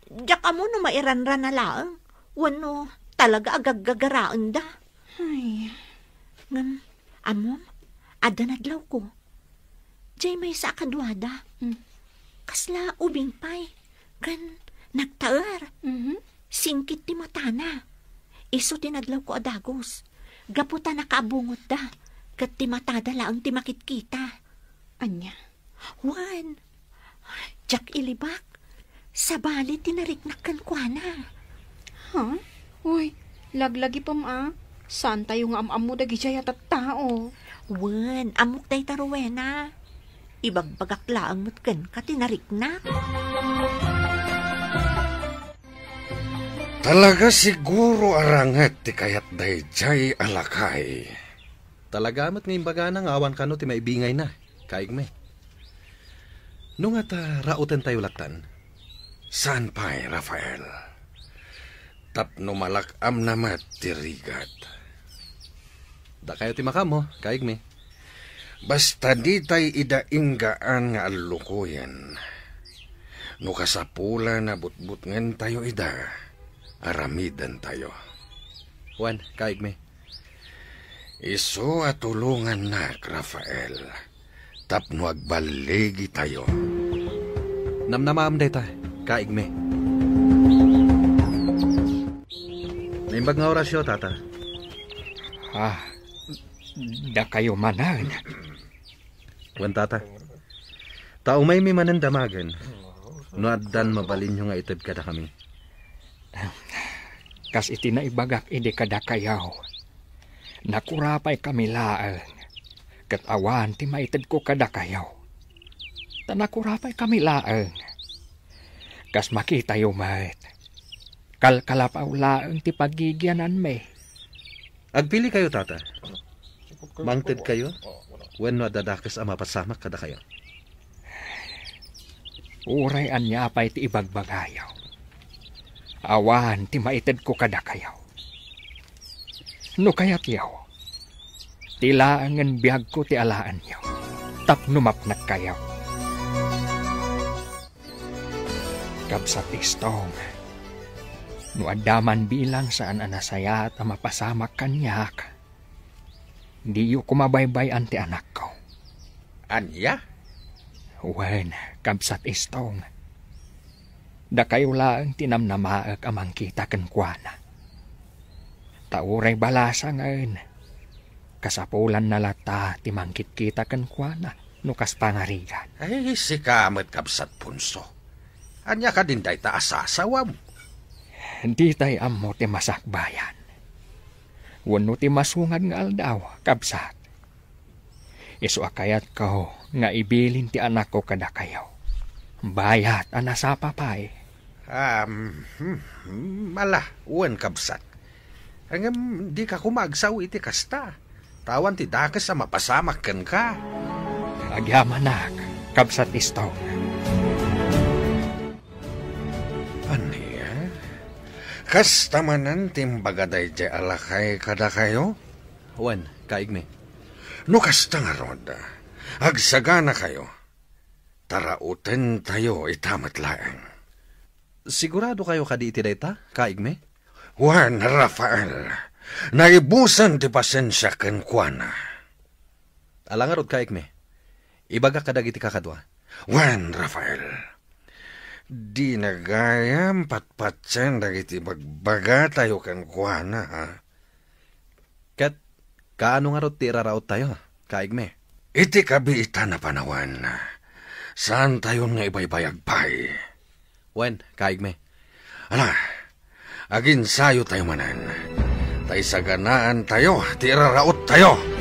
Diak ammo no mairanrana laeng, wenno talaga a gaggagaraenda. Ay. Ngem, ammom, adda nadlawko. Diay maysa a kaduada. Hmm. Kasla ubing pay, ken nagtaer. Mhm. Singkit ti matana. Isu ti nadlawko a dagus. Gapu ta nakaabungotda, ket ti matada laeng ti makitkita. Ania? Wen, diak ilibak. Sabali ti nariknak kenkuana. Ha? Uy, laglagipem a. Saantayo nga am-ammo dagidiay a tattao. Wen, ammok dayta, Rowena. Ibagbagak laeng met kenka ti nariknak. Talaga siguro a ranget ti kayat daydiay a lakay. Talaga met nga imbagana nga awan kano ti maibingayna, kaigmi. No ngata, rautentayo lattan? Saan pay, Rafael. Tapno malak-amna met ti rigat. Dakayo ti makaammo, kaigmi. Basta ditay ida inggaan nga allukoyen. No kasapulan a butbutngentayo ida, aramidentayo. Wen, kaigmi. Isu a tulongannak, Rafael, tapno agballigitayo. Namnamaem dayta, kaigmi. Naimbag nga orasyo, tata. Ah, dakayo manen. Wen, tata. Ta umaymi manen damagen, no addan mabalinyo nga ited kadakami. Kas iti naibagak idi kadakayo, nakurapaykami laeng, ket awan ti maitedko kadakayo. Ta nakurapaykami laeng. Kas makitayo met, kalkalapaw laeng ti pagigiananmi. Agpilikayo, tata. Mangtedkayo wenno adda dakes a mapasamak kadakayo? Uray ania pay ti ibagbagayo, awan ti maitedko kadakayo. No kayatyo, ti laengen biagko ti alaenyo tapno mapnekkayo. Kabsat Istong, no adda man bilang saan a nasayaat a mapasamak kaniak, diyo koma baybay-an ti anakko. Ania? Wen, Kabsat Istong, dakayo laeng ti namnamaek a mangkita kenkuana. Ta uray balasangen, kasapulanna latta ti mangkitkita kenkuana no kas pangarigan. Ay, sika met, Kabsat Ponso. Ania kadin dayta a sasawam? Ditay ammo ti masakbayan wenno ti masungad nga aldaw, kabsat. Isu a kayatko nga ibilin ti anakko kadakayo, bayat a nasapa pay. Um, hmm, hmm, ala, wen, kabsat. Ngem dika koma agsao iti kasta. Ta awan ti dakes a mapasamak kenka. Agyamanak, Kabsat Istong. Ania? Kasta manen ti imbaga daydiay a lakay kadakayo? Wen, kaigmi. No kasta ngarud, agsaganakayo. Tarautentayo ita met laeng. Siguradokayo kadi iti dayta, kaigmi? Wen, Rafael, naibusen ti pasensiak kenkuana. Ala ngarud, kaigmi. Ibagak kadagiti kakadua. Wen, Rafael, dina gayam patpatien dagiti bagbagatayo kenkuana, ha? Ket kaano ngarud ti iraraottayo, kaigmi? Iti kabiitan a panawen, saantayon nga ibaybayag pay. Wen, kaigmi. Ala, aginsayotayo manen, ta isaganaantayo ti iraraottayo.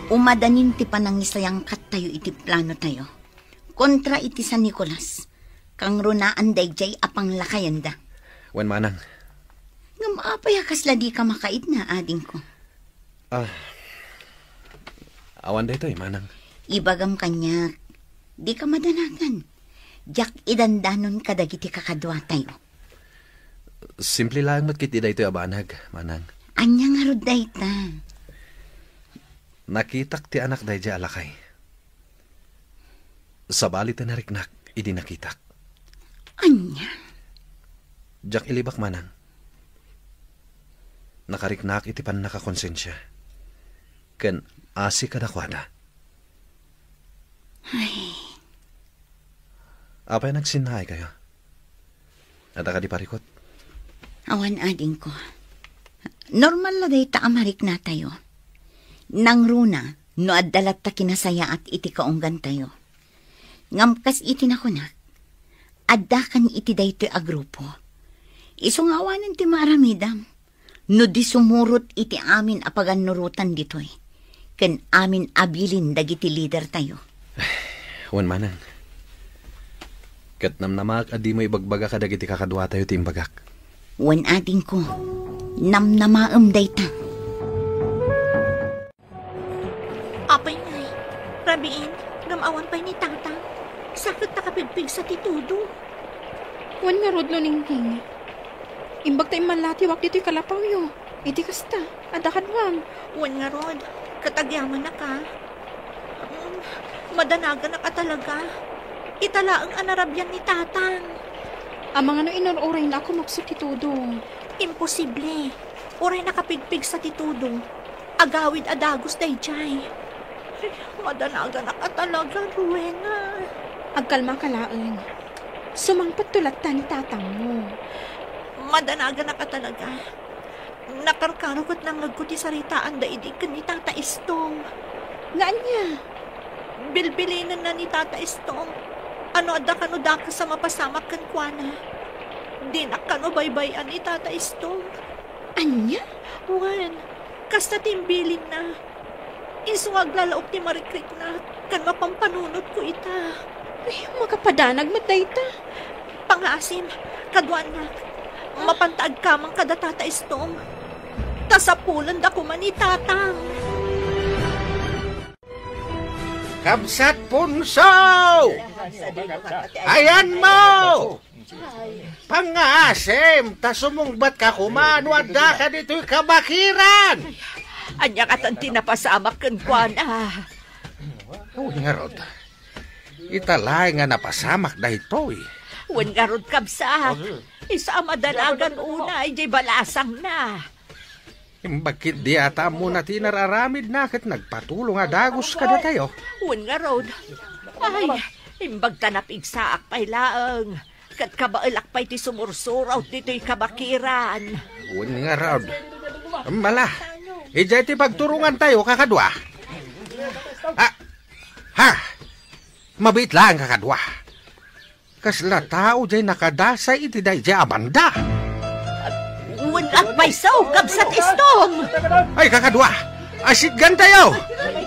Umadanin ti panangisayangkattayo iti planotayo kontra iti San Nicolas, kangrunaan daydiay a panglakayenda. Wen, manang. Ngem apay a kasla dika makaidna, adingko? Ah, awan daytoy, manang. Ibagam kaniak, dika madanagan. Diak idandanon kadagiti kakaduatayo. Simple laeng met ket daytoy a banag, manang. Ania ngarud dayta? Nakitak ti anak daydiay a lakay. Sabali ti nariknak idi nakitak. Ania? Diak ilibak, manang. Nakariknak iti pannakakonsensia ken asi kadakuada. Ay. Apay nagsinnaaykayo? Adda kadi parikut? Awan, adingko. Normal la dayta a mariknatayo. Nangruna no adda latta kinasayaat iti kaunggantayo. Ngem kas iti nakunak, addakan iti daytoy a grupo. Isu nga awanen ti maaramidam no di sumurot iti amin a pagannurotan ditoy ken amin a bilin dagiti lidertayo. Wen, manang. Ket namnamaak a dimo ibagbaga kadagiti kakaduatayo ti imbagak. Wen, adingko, namnamaem dayta. Apay ngay, rabiin, ngem awan pay ni Tata. Sakit ta kapigpigsa ti tudo. Wen ngarud, Luningning. Imbag ta immallatiwak ditoy kalapawyo. Iti kasta, adda kaduam. Wen ngarud, ket agyamanak a. Mm, madanaganak a talaga. Ita laeng a narabian ni Tatang. Amangan no inur-urayna a kumapsut ti tudo. Imposible. Uray nakapigpigsa ti tudo, agawid a dagus daydiay. Madanaganak a talaga, Rowena. Agkalmaka laeng. Sumangpetto latta ni tatangmo. Madanaganak a talaga. Nakarkaro ket nangngegko ti saritaanda idi ken ni Tata Estong. Nga ania? Bilbilinenna ni Tata Estong a no adda kano dakes a mapasamak kenkuana, dinak kano baybay-an ni Tata Estong. Ania? Wen, kasta ti imbilinna. Isu nga aglalaok ti marikriknak ken mapampanunotko ita. Ay, makapadanag met dayta. Pangaasim, kaduanak, mapanta agkamang kada Tata Estong. Ta sapulenda koma ni Tatang. Kabsat Punso! Ayanmo! Pangaasim, ta sumungbatka koma no addaka ditoy kabakiran! Ania katan ti napasamak kenkuana? Wen ngarud, ita laeng nga napasamak daytoy. Wen ngarud, kabsat, isu a madanagan unay diay balasangna. Imbag ketdi a ta ammona ti inar-aramidna ket nagpatulong a dagus kadatayo. Wen ngarud, ay, imbag ta napigsaak pay laeng, ket kabaelak pay ti sumursurat ditoy kabakiran. Wen ngarud, mala, idiay ti pagturongantayo, kakadua. Ah, ha! Mabiit laeng, kakadua. Kasla tao diay nakadasay iti daydiay a banda. Wen, agpayso, kabsat Estong! Ay, kakadua, asitgantayo!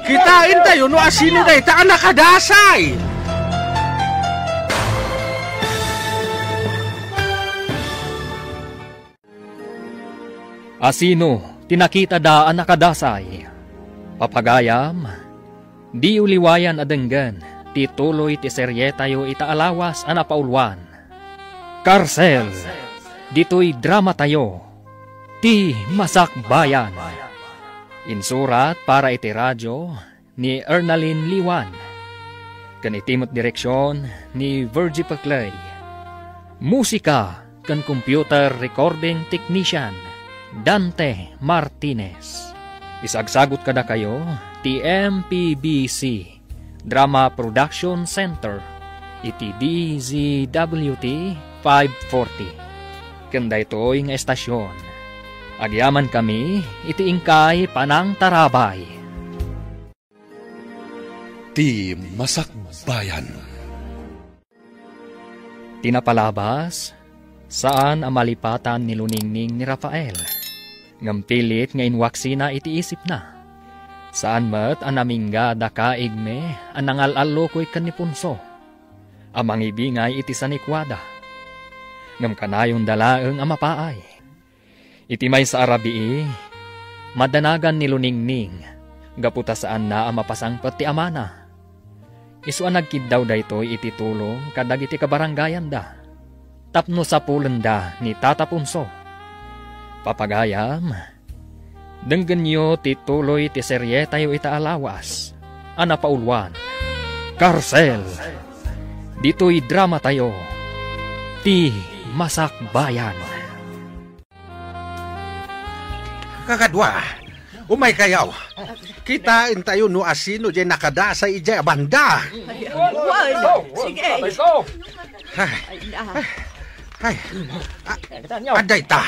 Kitaentayo no asino dayta a nakadasay! Asino ti nakitada a nakadasay? Papagayam, diyo liwayan a denggen ti tuloy ti serietayo ita a lawas a napauluan, Karsel, ditoy dramatayo, Ti Masakbayan. Insurat para iti radio ni Ernalyn Liwan, ken iti met direksion ni Virgie Peclay. Musika ken computer recording technician, Dante Martinez. Isagsagut kadakayo ti M P B C Drama Production Center iti D Z W T five forty. Ken daytoy nga estasion, agyamankami iti inkay panangtarabay. Ti Masakbayan. Ti napalabas, saan a malipatan ni Luningning ni Rafael, ngem pilit nga inwaksina iti isipna. Saan met a namingga da kaigme a nangal-allukoy ken ni Punso a mangibingay iti sanikuada. Ngem kanayonda laeng a mapaay. Iti maysa a rabii, madanagan ni Luningning gapu ta saanna a mapasangpet ti amana. Isu a nagkiddaw daytoy iti tulong kadagiti kabarangayanda tapno sapulenda ni Tata Punso. Papagayam, denggenyo ti tuloy ti serietayo ita a lawas a napauluan, Karsel. Ditoy dramatayo, Ti Masakbayan. Kakadua, umaykayo. Kitaentayo no asino diay nakadasay idiay a banda. Wen, sige. Ay, na. Ay, a-, adda ita.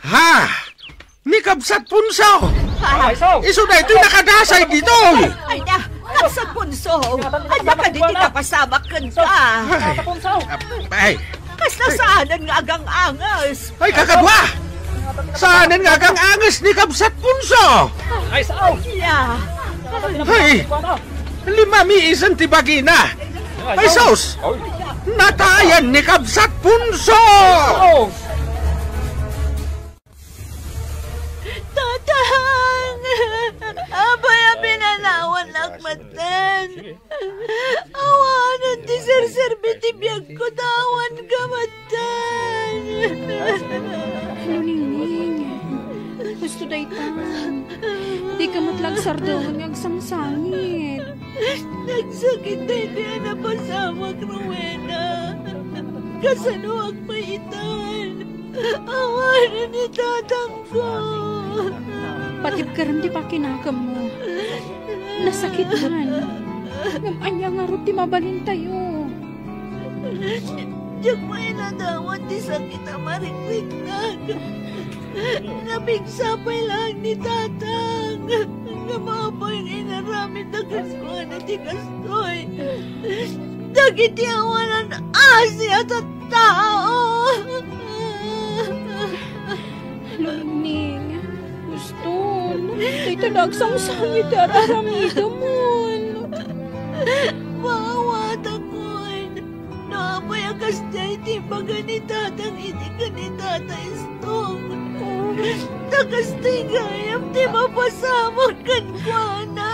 Ha? Ni Kabsat Punso! Ah. Isu daytoy nakadasay ditoy! Ay na, Kabsat Punso! Ania kadi ti napasamak kenka? Ay. Ay. Kasla saanen nga agang-anges. Ay, kakadua! Saanen nga agang-anges ni Kabsat Punso! Ay, sao? Ania? Ay, limamiisen ti bagina. Ay, sus! Natayan ni Kabsat Punso! Tatang! Apay a pinanawannak metten? Awanen ti serserbi ti biagko ta awan ka metten. Luningning, Daytan, dika met la agsardeng nga agsangsangit. Nagsakit daytoy a napasamak, Rowena. Kasanoak pay itan? Awanen ni tatangko. Patibkerem ti pakinakemmo. Nasakit man. Ngem ania ngarud ti mabalintayo? Diak pay nadawat ti sakit a marikriknak. Napigsa pay laeng ni tatang. Ngem apay nga inaramidda kenkuana ti kastoy? Dagiti awanan asi a tattao. Luningning, Huston, dayta la agsangsangit ti ar-aramidemon. Maawatakon. No apay a kasdiay ti ibaga ni tatang idi ken ni tata Istong, ta kastoy gayam ti mapasamak kenkuana.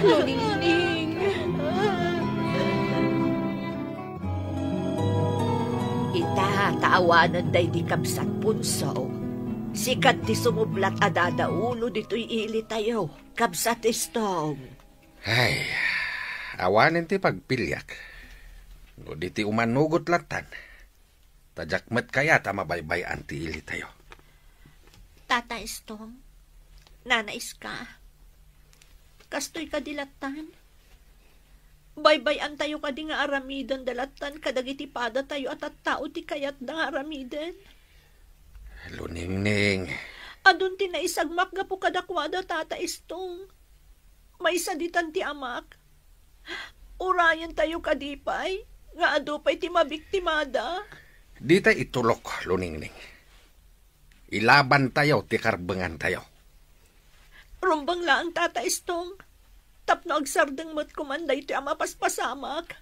Luningning. Ita, ta awanen daydi kabsat Punso. Sika ti sumublat a dadaulo ditoy ilitayo, kabsat Istong. Ay, awanen ti pagpiliak. No di ti umanugot lattan, ta diak met kayat a mabaybay-an ti ilitayo. Tata Istong, Nana Iska, kastoy kadi lattan? Baybay-antayo kadi nga aramidenda lattan kadagiti padatayo a tattao ti kayatda nga aramiden? Luningning. Adun ti naisagmak gapu kadakuada, Tata Istong. Maysa ditan ti amak. Urayentayo kadi pay nga adu pay ti mabiktimada. Dita itulok, Luningning. Ilabantayo ti karbengantayo. Rumbeng laeng, Tata Istong, tapno agsardeng met koman daytoy a mapaspasamak.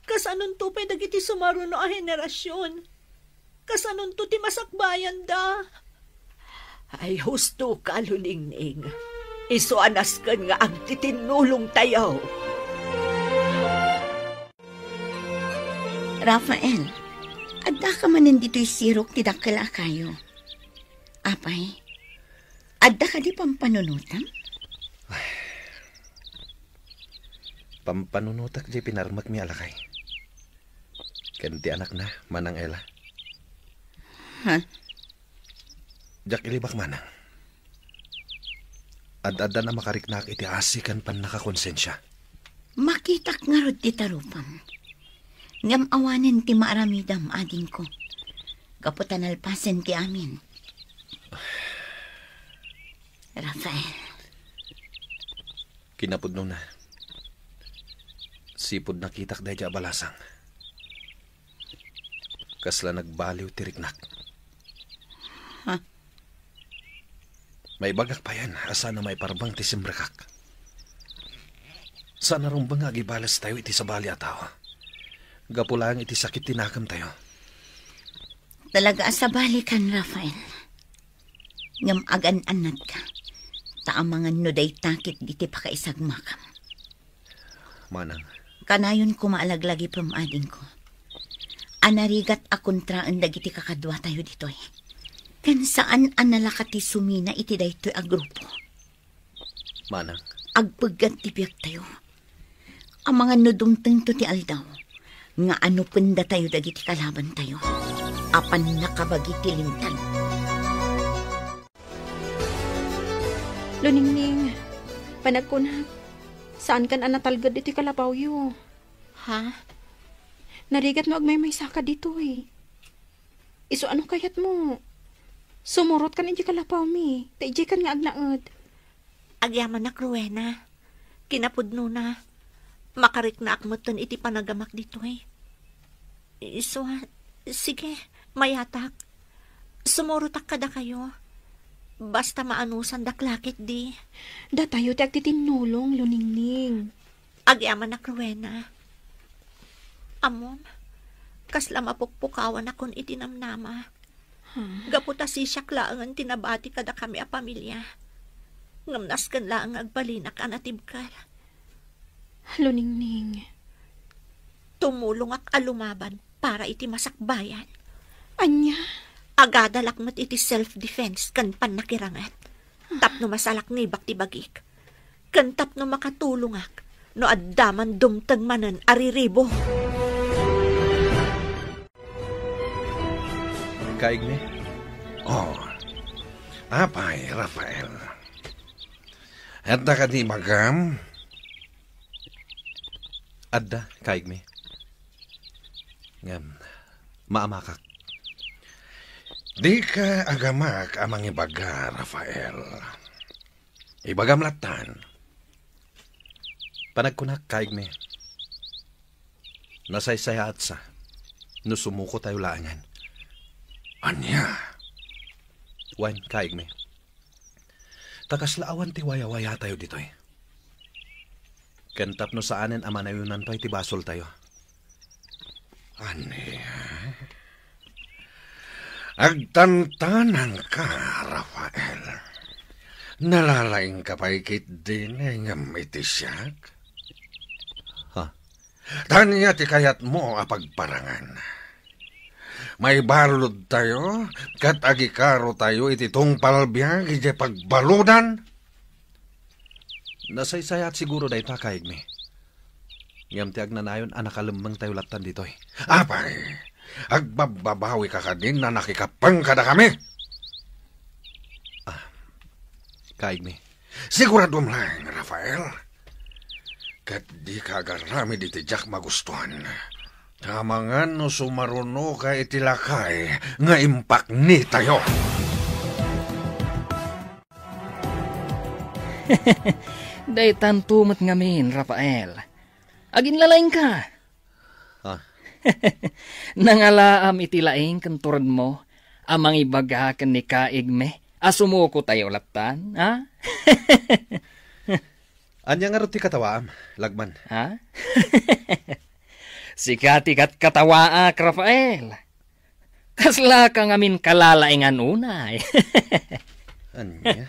Kasanonto pay dagiti sumaruno a henerasyon? Kasanonto ti masakbayanda? Ay, husto ka, Luningning. Isu a nasken nga agtitinnulongtayo. Rafael, addaka manen ditoy sirok ti dakkel a kayo. Apay, adda kadi pampanunotam? Pampanunotak diay pinarmekmi a lakay. Ken ti anakna, Manang Ella. Ha? Diak ilibak, Manang. Ad-addan a makariknaak iti asi ken pannakakonsensia. Makitak ngarud ti tarupam. Ngem awanen ti maaramidam, adingko. Gapu ta nalpasen ti amin. Rafael. Kinapudnona, sipud nakitak daydi a balasang, kasla nagbaliw ti riknak. Ha? Maibagak payen a saan a maiparbeng ti simrekak. Saan a rumbeng nga agibalestayo iti sabali a tao. Gapu laeng iti sakit ti nakemtayo. Talaga a sabalikan, Rafael. Ngem agan-annatka, ta amangan no dayta ketdi ti pakaisagmakam. Manang. Kanayon koma a laglagipem, adingko, a narigat a kontraen dagiti kakaduatayo ditoy. Ken saan a nalaka ti sumina iti daytoy a grupo. Manang. Agpeggat ti biagtayo. Amangan no dumtengto ti aldaw nga anupendatayo dagiti kalabantayo a pannakabagi ti linteg. Luningning, panagkunak, saankan a natalged ditoy kalapawyo. Ha? Narigat no agmaymaysaka ditoy. Isu a no kayatmo, sumurotkan idiay kalapawmi, ta idiaykan nga agnaed. Agyamanak, Rowena. Kinapudnona, makariknaak metten iti panagamak ditoy. Isu a, sige, mayatak. Sumurotak kadakayo. Basta maanusandak la ketdi. Datayo ti agtitinnulong, Luningning. Agyamanak, Rowena. Ammom, kasla mapukpukawanakon iti namnama. Hmm. Gapu ta sisiak laengen ti nabati kadakami a pamilia. Ngem nasken laeng nga agbalinak a natibker. Luningning. Tumulongak a lumaban para iti masakbayan. Ania? Agadalak met iti self-defense ken pannakiranget. Tapno masalaknibak ti bagik. Ken tapno makatulongak no adda man dumteng manen a riribo. Kaigmi? Oh. Apay, Rafael. Adda kadi ibagam? Adda, kaigmi. Ngem, maamakak. Dika agamak a mangibaga, Rafael. Ibagam lattan. Panagkunak, kaigmi. Nasaysayaatsa no sumuko tayo laengen. Ania? Wen, kaigmi. Ta kasla awan ti wayawaya tayo ditoy. Ken tapno saanen a manayonan pay ti basol tayo. Ania? Agtantanangka, Rafael. Nalalaingka pay ketdi ngem iti siak? Ha? Ania ti kayatmo a pagparangan? Maibalud tayo, ket agikaro tayo iti tungpal biag idiay pagbaludan? Nasaysayaat siguro dayta, kaigmi. Ngem ti agnanayon a nakalemmeng tayo lattan ditoy. Apay, agbabbabawika kadin a nakikappeng kadakami? Ah, kaigmi. Siguraduem laeng, Rafael. Ket dika agaramid iti diak magustuan. Amangan no sumarunoka iti lakay nga impaknitayo. Daytanto met ngamin, Rafael. Aginlalaingka. Ah. Nangalaam iti laing ken turedmo a mangibaga ken ni kaigmi a sumuko tayo lattan, ha? Ania ngarud ti katawaam, lagman? Ha? Sika ti katkatawaak, Rafael. Kaslaka ngamin kalalaingan unay. Ania?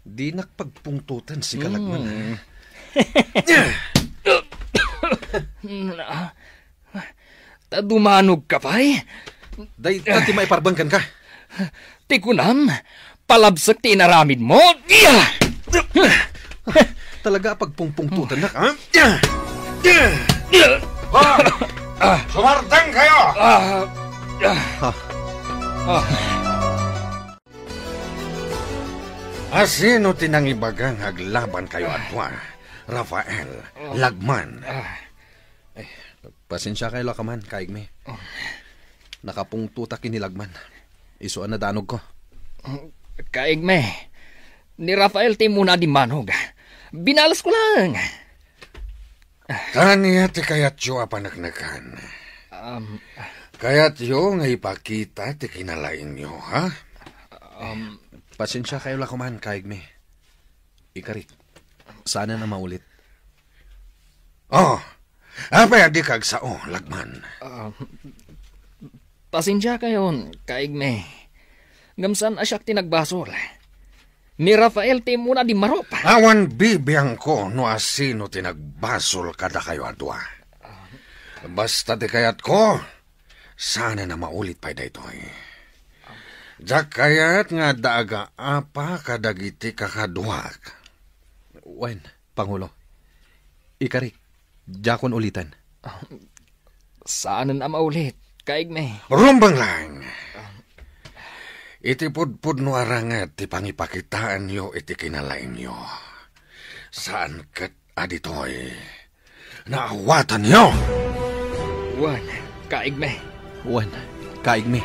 Dinak pagpungtoten, sika lagman. Hmm. Ta dumanogka pay? Dayta ti maiparbeng kenka. Ti kunam, palabsek ti inaramidmo. Talaga a pagpungpungtotennak, ha? Ha? Sumardengkayo! Ah. Ah. Ah. Asino ti nangibaga nga aglabankayo a dua, Rafael, Ah. Lagman? Ah. Eh, pasensiakayo la koman, kaigmi. Oh. Nakapungtotak ken ni lagman. Isu a nadanogko. Kaigmi, ni Rafael ti immuna a dimmanog. Binalasko laeng. Ania ti kayatyo a paneknekan? Um, Kayatyo nga ipakita ti kinalaingyo, ha? Um, Pasensiakayo la koman, kaigmi. Ikarik, saanen a maulit. Oh, apay a dika agsao, lagman? Ah, pasensiakayon, kaigmi. Ngem saan a siak ti nagbasol. Ni Rafael ti immuna a dimmarup. Awan bibiangko no asino ti nagbasol kadakayo a dua. Basta ti kayatko, saanen a maulit pay daytoy. Diak kayat nga adda agaapa kadagiti kakaduak. Wen, Pangulo. Ikarik, diakon uliten. Ah, saanen a maulit, kaigmi. Rumbeng laeng. Iti pudpudno a ranget ti pangipakitaenyo iti kinalaingyo. Saan ket a ditoy naawatanyo. Wen, kaigmi. Wen, kaigmi.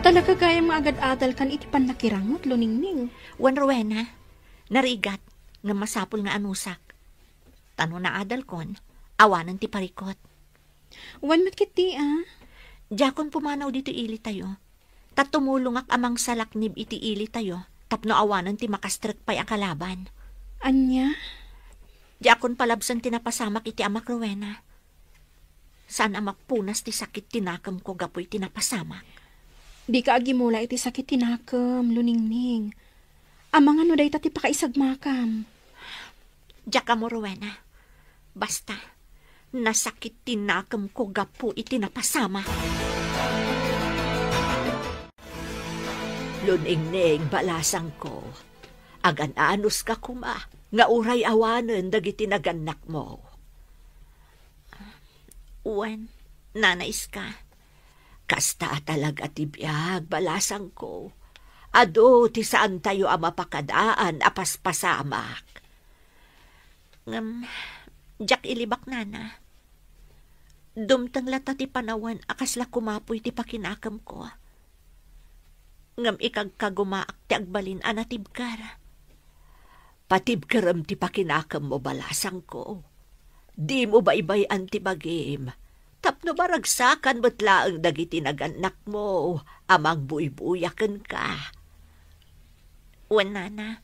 Talaga gayam nga agad-adalkan iti pannakiranget, Luningning. Wen, Rowena, narigat, ngem masapul nga anusak. Ta no naadalkon, awanen ti parikot. Wen met ketdi, a? Diakon pumanaw ditoy ilitayo. Ta tumulongak a mangsalaknib iti ilitayo tapno awanen ti makastrek pay a kalaban. Ania? Diakon palabsen ti napasamak iti amak, Rowena. Saan a mapunas ti sakit ti nakemko gapu iti napasamak. Dika agimula iti sakit ti nakem, Luningning. Amangan no dayta ti pakaisagmakam. Diak ammo, Rowena. Basta, Nasakit ti nakemko gapu iti napasamak. Luningning, balasangko, agan-anuska koma nga uray awanen dagiti nagannakmo. Wen, Nana Iska. Kasta a talaga ti biag, balasangko. Adu ti saantayo a mapakadaan a paspasamak. Ngem, diak ilibak, Nana. Dumteng latta ti panawen a kasla kumapuy ti pakinakemko. Ngem ikagkagumaak ti agbalin a natibker. Patibkerem ti pakinakemmo, balasangko. Dimo baybay-an ti bagim, tapno maragsakan met laeng dagiti nagannakmo a mangbuybuya kenka. Wen, Nana.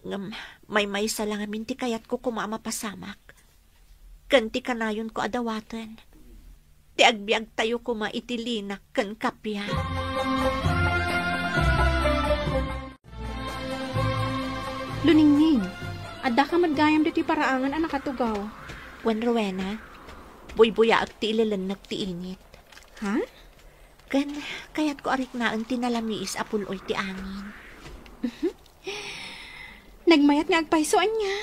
Ngem maymaysa la ngamin ti kayatko koma a mapasamak. Ken ti kanayonko a dawaten, ti agbiagtayo koma iti linak ken kappia. Luningning, addaka met gayam ditoy paraangan a nakatugaw. Wen, Rowena, buybuyaek ti ilelennek ti init. Ha? Ken kayatko a riknaen ti nalamiis a pul-oy ti angin. Nagmayat nga agpayso, ania?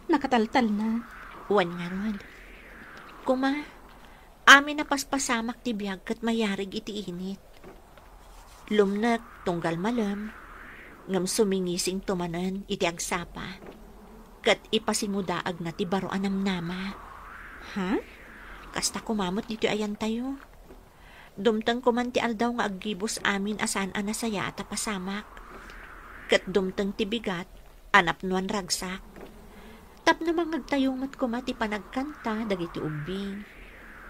Nakataltalna. Wen ngarud. Koma, amin a paspasamak ti biag ket mayarig iti init. Lumnek tunggal malem, ngem sumingisingto manen iti agsapa, ket ipasimudaagna ti baro a namnama. Ha? Kasta koma met ditoy ayantayo. Dumteng koman ti aldaw nga aggibus amin a saan a nasayaat a pasamak. Ket dumteng ti bigat a napnoan ragsak. Tapno mangngegtayo met koma ti panagkanta dagiti ubbing,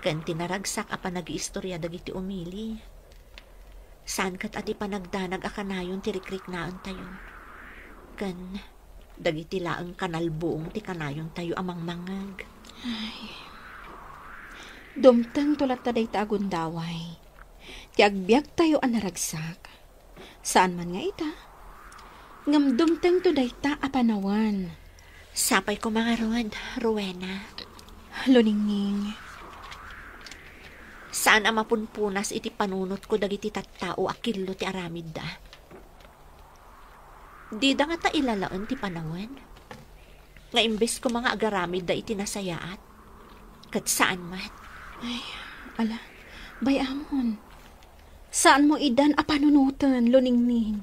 ken ti naragsak a panagiistoria dagiti umili. Saan ket a ti panagdanag a kanayon ti rikriknaentayo. Ken dagiti laeng kanalbuong ti kanayontayo a mangmangngeg. Ay. Dumtengto latta dayta a gundaway. Ti agbiagtayo a naragsak. Saan man nga ita, ngem dumtengto dayta a panawen. Sapay koma ngarud, Rowena. Luningning. Saan a mapunpunas iti panunotko dagiti tattao a killo ti aramidda. Dida ngata ilalaen ti panawen? Nga imbes koma nga agaramidda iti nasayaat, ket saan met. Ay, ala, bay-amon. Saanmo idan a panunoten, Luningning.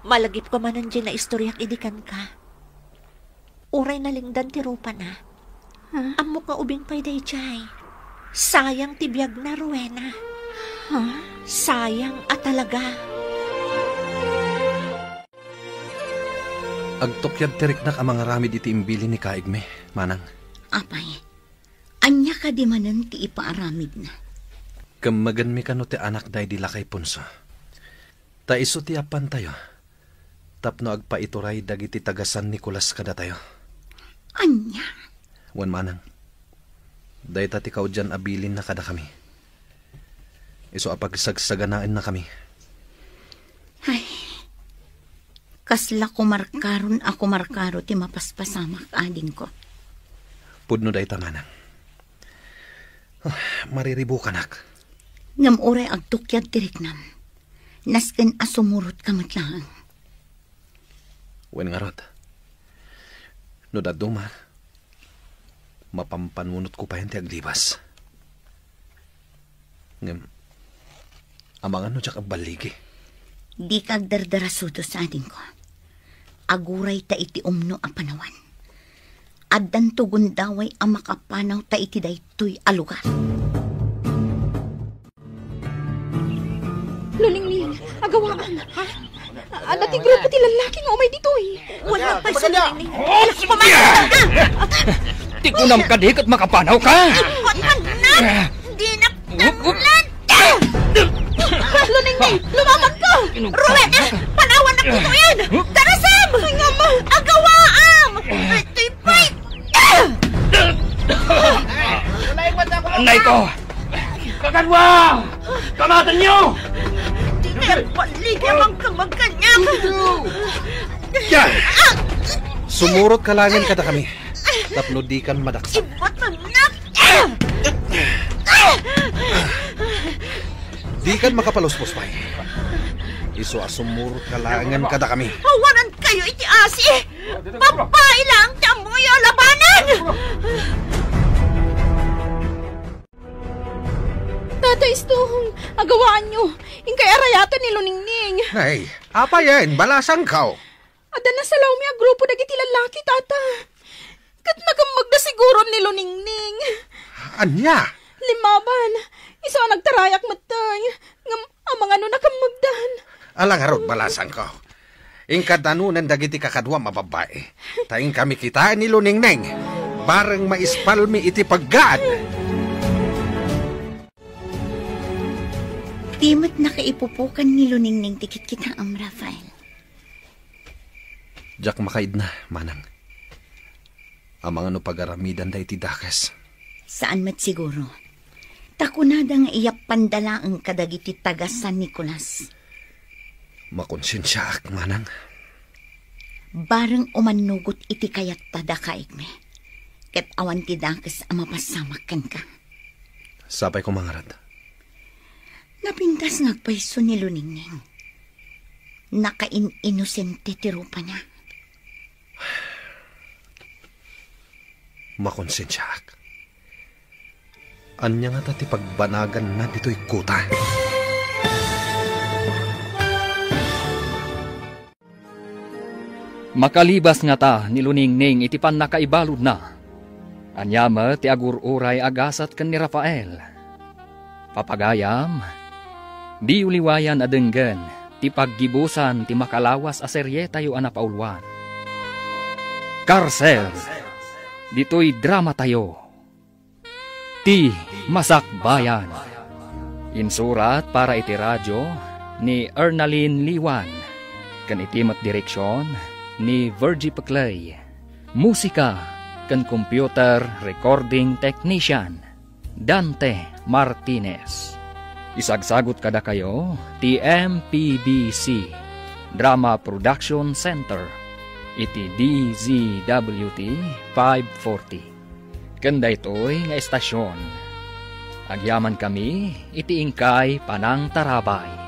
Malagipko manen diay naistoriak idi kenka. Uray nalingdan ti rupana. Ha? Ammok nga ubing pay daydiay. Sayang ti biagna, Rowena. Ha? Sayang a talaga. Agtukyad ti riknak a mangaramid iti imbilin ni kaigmi, manang. Apay, ania kadi manen ti ipaaramidna? Kemmegenmi kano ti anakda idi lakay punso. Ta isu ti appantayo tapno agpaituray dagiti taga San Nicolas kadatayo. Ania? Wen manang, dayta ti kaudian a bilinna kadakami. Isu a pagsagsaganaennakami. Ay, kasla kumarkaron a kumarkaro ti mapaspasamak, adingko. Pudno dayta, manang. Ah, mariribukanak. Ngem uray agtukyad ti riknam, nasken a sumurotka met laeng. Wen ngarud, no dadduma, mapampanunotko payen ti aglibas. Ngem, amangan no diak agballigi. Dika agdardarasudos, adingko. Aguray ta iti umno a panawen. Addanto gundaway a makapanawta iti daytoy a lugar. Luningning, agawaam. Ha? Adda ti grupo ti lallaki nga umay ditoy. Wen pay, Luningning. Oh, sige! Ti kunam kadi ket makapanawka? Wen, anak! Dinak Up, up. Luningning, lumamagko! Ruwet! Panawannak ditoyen! Darasam! Ay, nga ma! Agawaam! Itoy pay! Anay ko! Kaganwa! Kamatenyo! Di ka balik ang magkamagkanya! Sumurotka laengen kadakami. Tapno dikan madaksan. Ibatannak! Dikan makapaluspos pay. Isu a sumurot ka laengen kadakami. Awanankayo iti asi! Babai laeng ti ammoyo a labanan! Tata Istong, agawaanyo. Inkay arayaten ni Luningning. Nay, apayen, balasangko. Adda nasalawmi a grupo dagiti lallaki, Tata. Ket nakammagda siguron ni Luningning. Ania? Limmaban, isu a nagtarayak metten, ngem amangan no nakammagdan. Ala ngarud, balasangko. Inkadanunen dagiti kakaduam a babbai. Ta inkami kitaen ni Luningning. Bareng maispalmi iti paggaan. Di met nakaipupokan ni Luningning ti kitkitaem, Rafael. Diak makaidna, manang. Amangan no pagaramidanda iti dakes. Saan met siguro. Ta kunada nga iyappanda laeng kadagiti taga San Nicolas. Makonsensiaak, manang. Bareng umannugot iti kayatta dakaigmi. Ket awan ti dakes a mapasamak kenka. Sapay ko mangarad. Napintas nga agpayso ni Luningning. Nakain-inosente ti rupana. Makonsensiaak. Ania ngata ti pagbanaganna ditoy kota? Makalibas ngata ni Luningning iti pannakaibaludna. Ania met ti agur-uray a gasat ken ni Rafael? Papagayam, diyo liwayan a denggen ti paggibusan ti makalawas a serietayo a napauluan. Karsel, ditoy dramatayo. Ti Masakbayan. Insurat para iti radyo ni Ernalyn Liwan, ken iti met direksion ni Virgie Peclay. Musika ken computer recording technician, Dante Martinez. Isagsagut kadakayo ti M P B C Drama Production Center iti D Z W T five forty. Ken daytoy nga estasion, agyamankami iti inkay panangtarabay.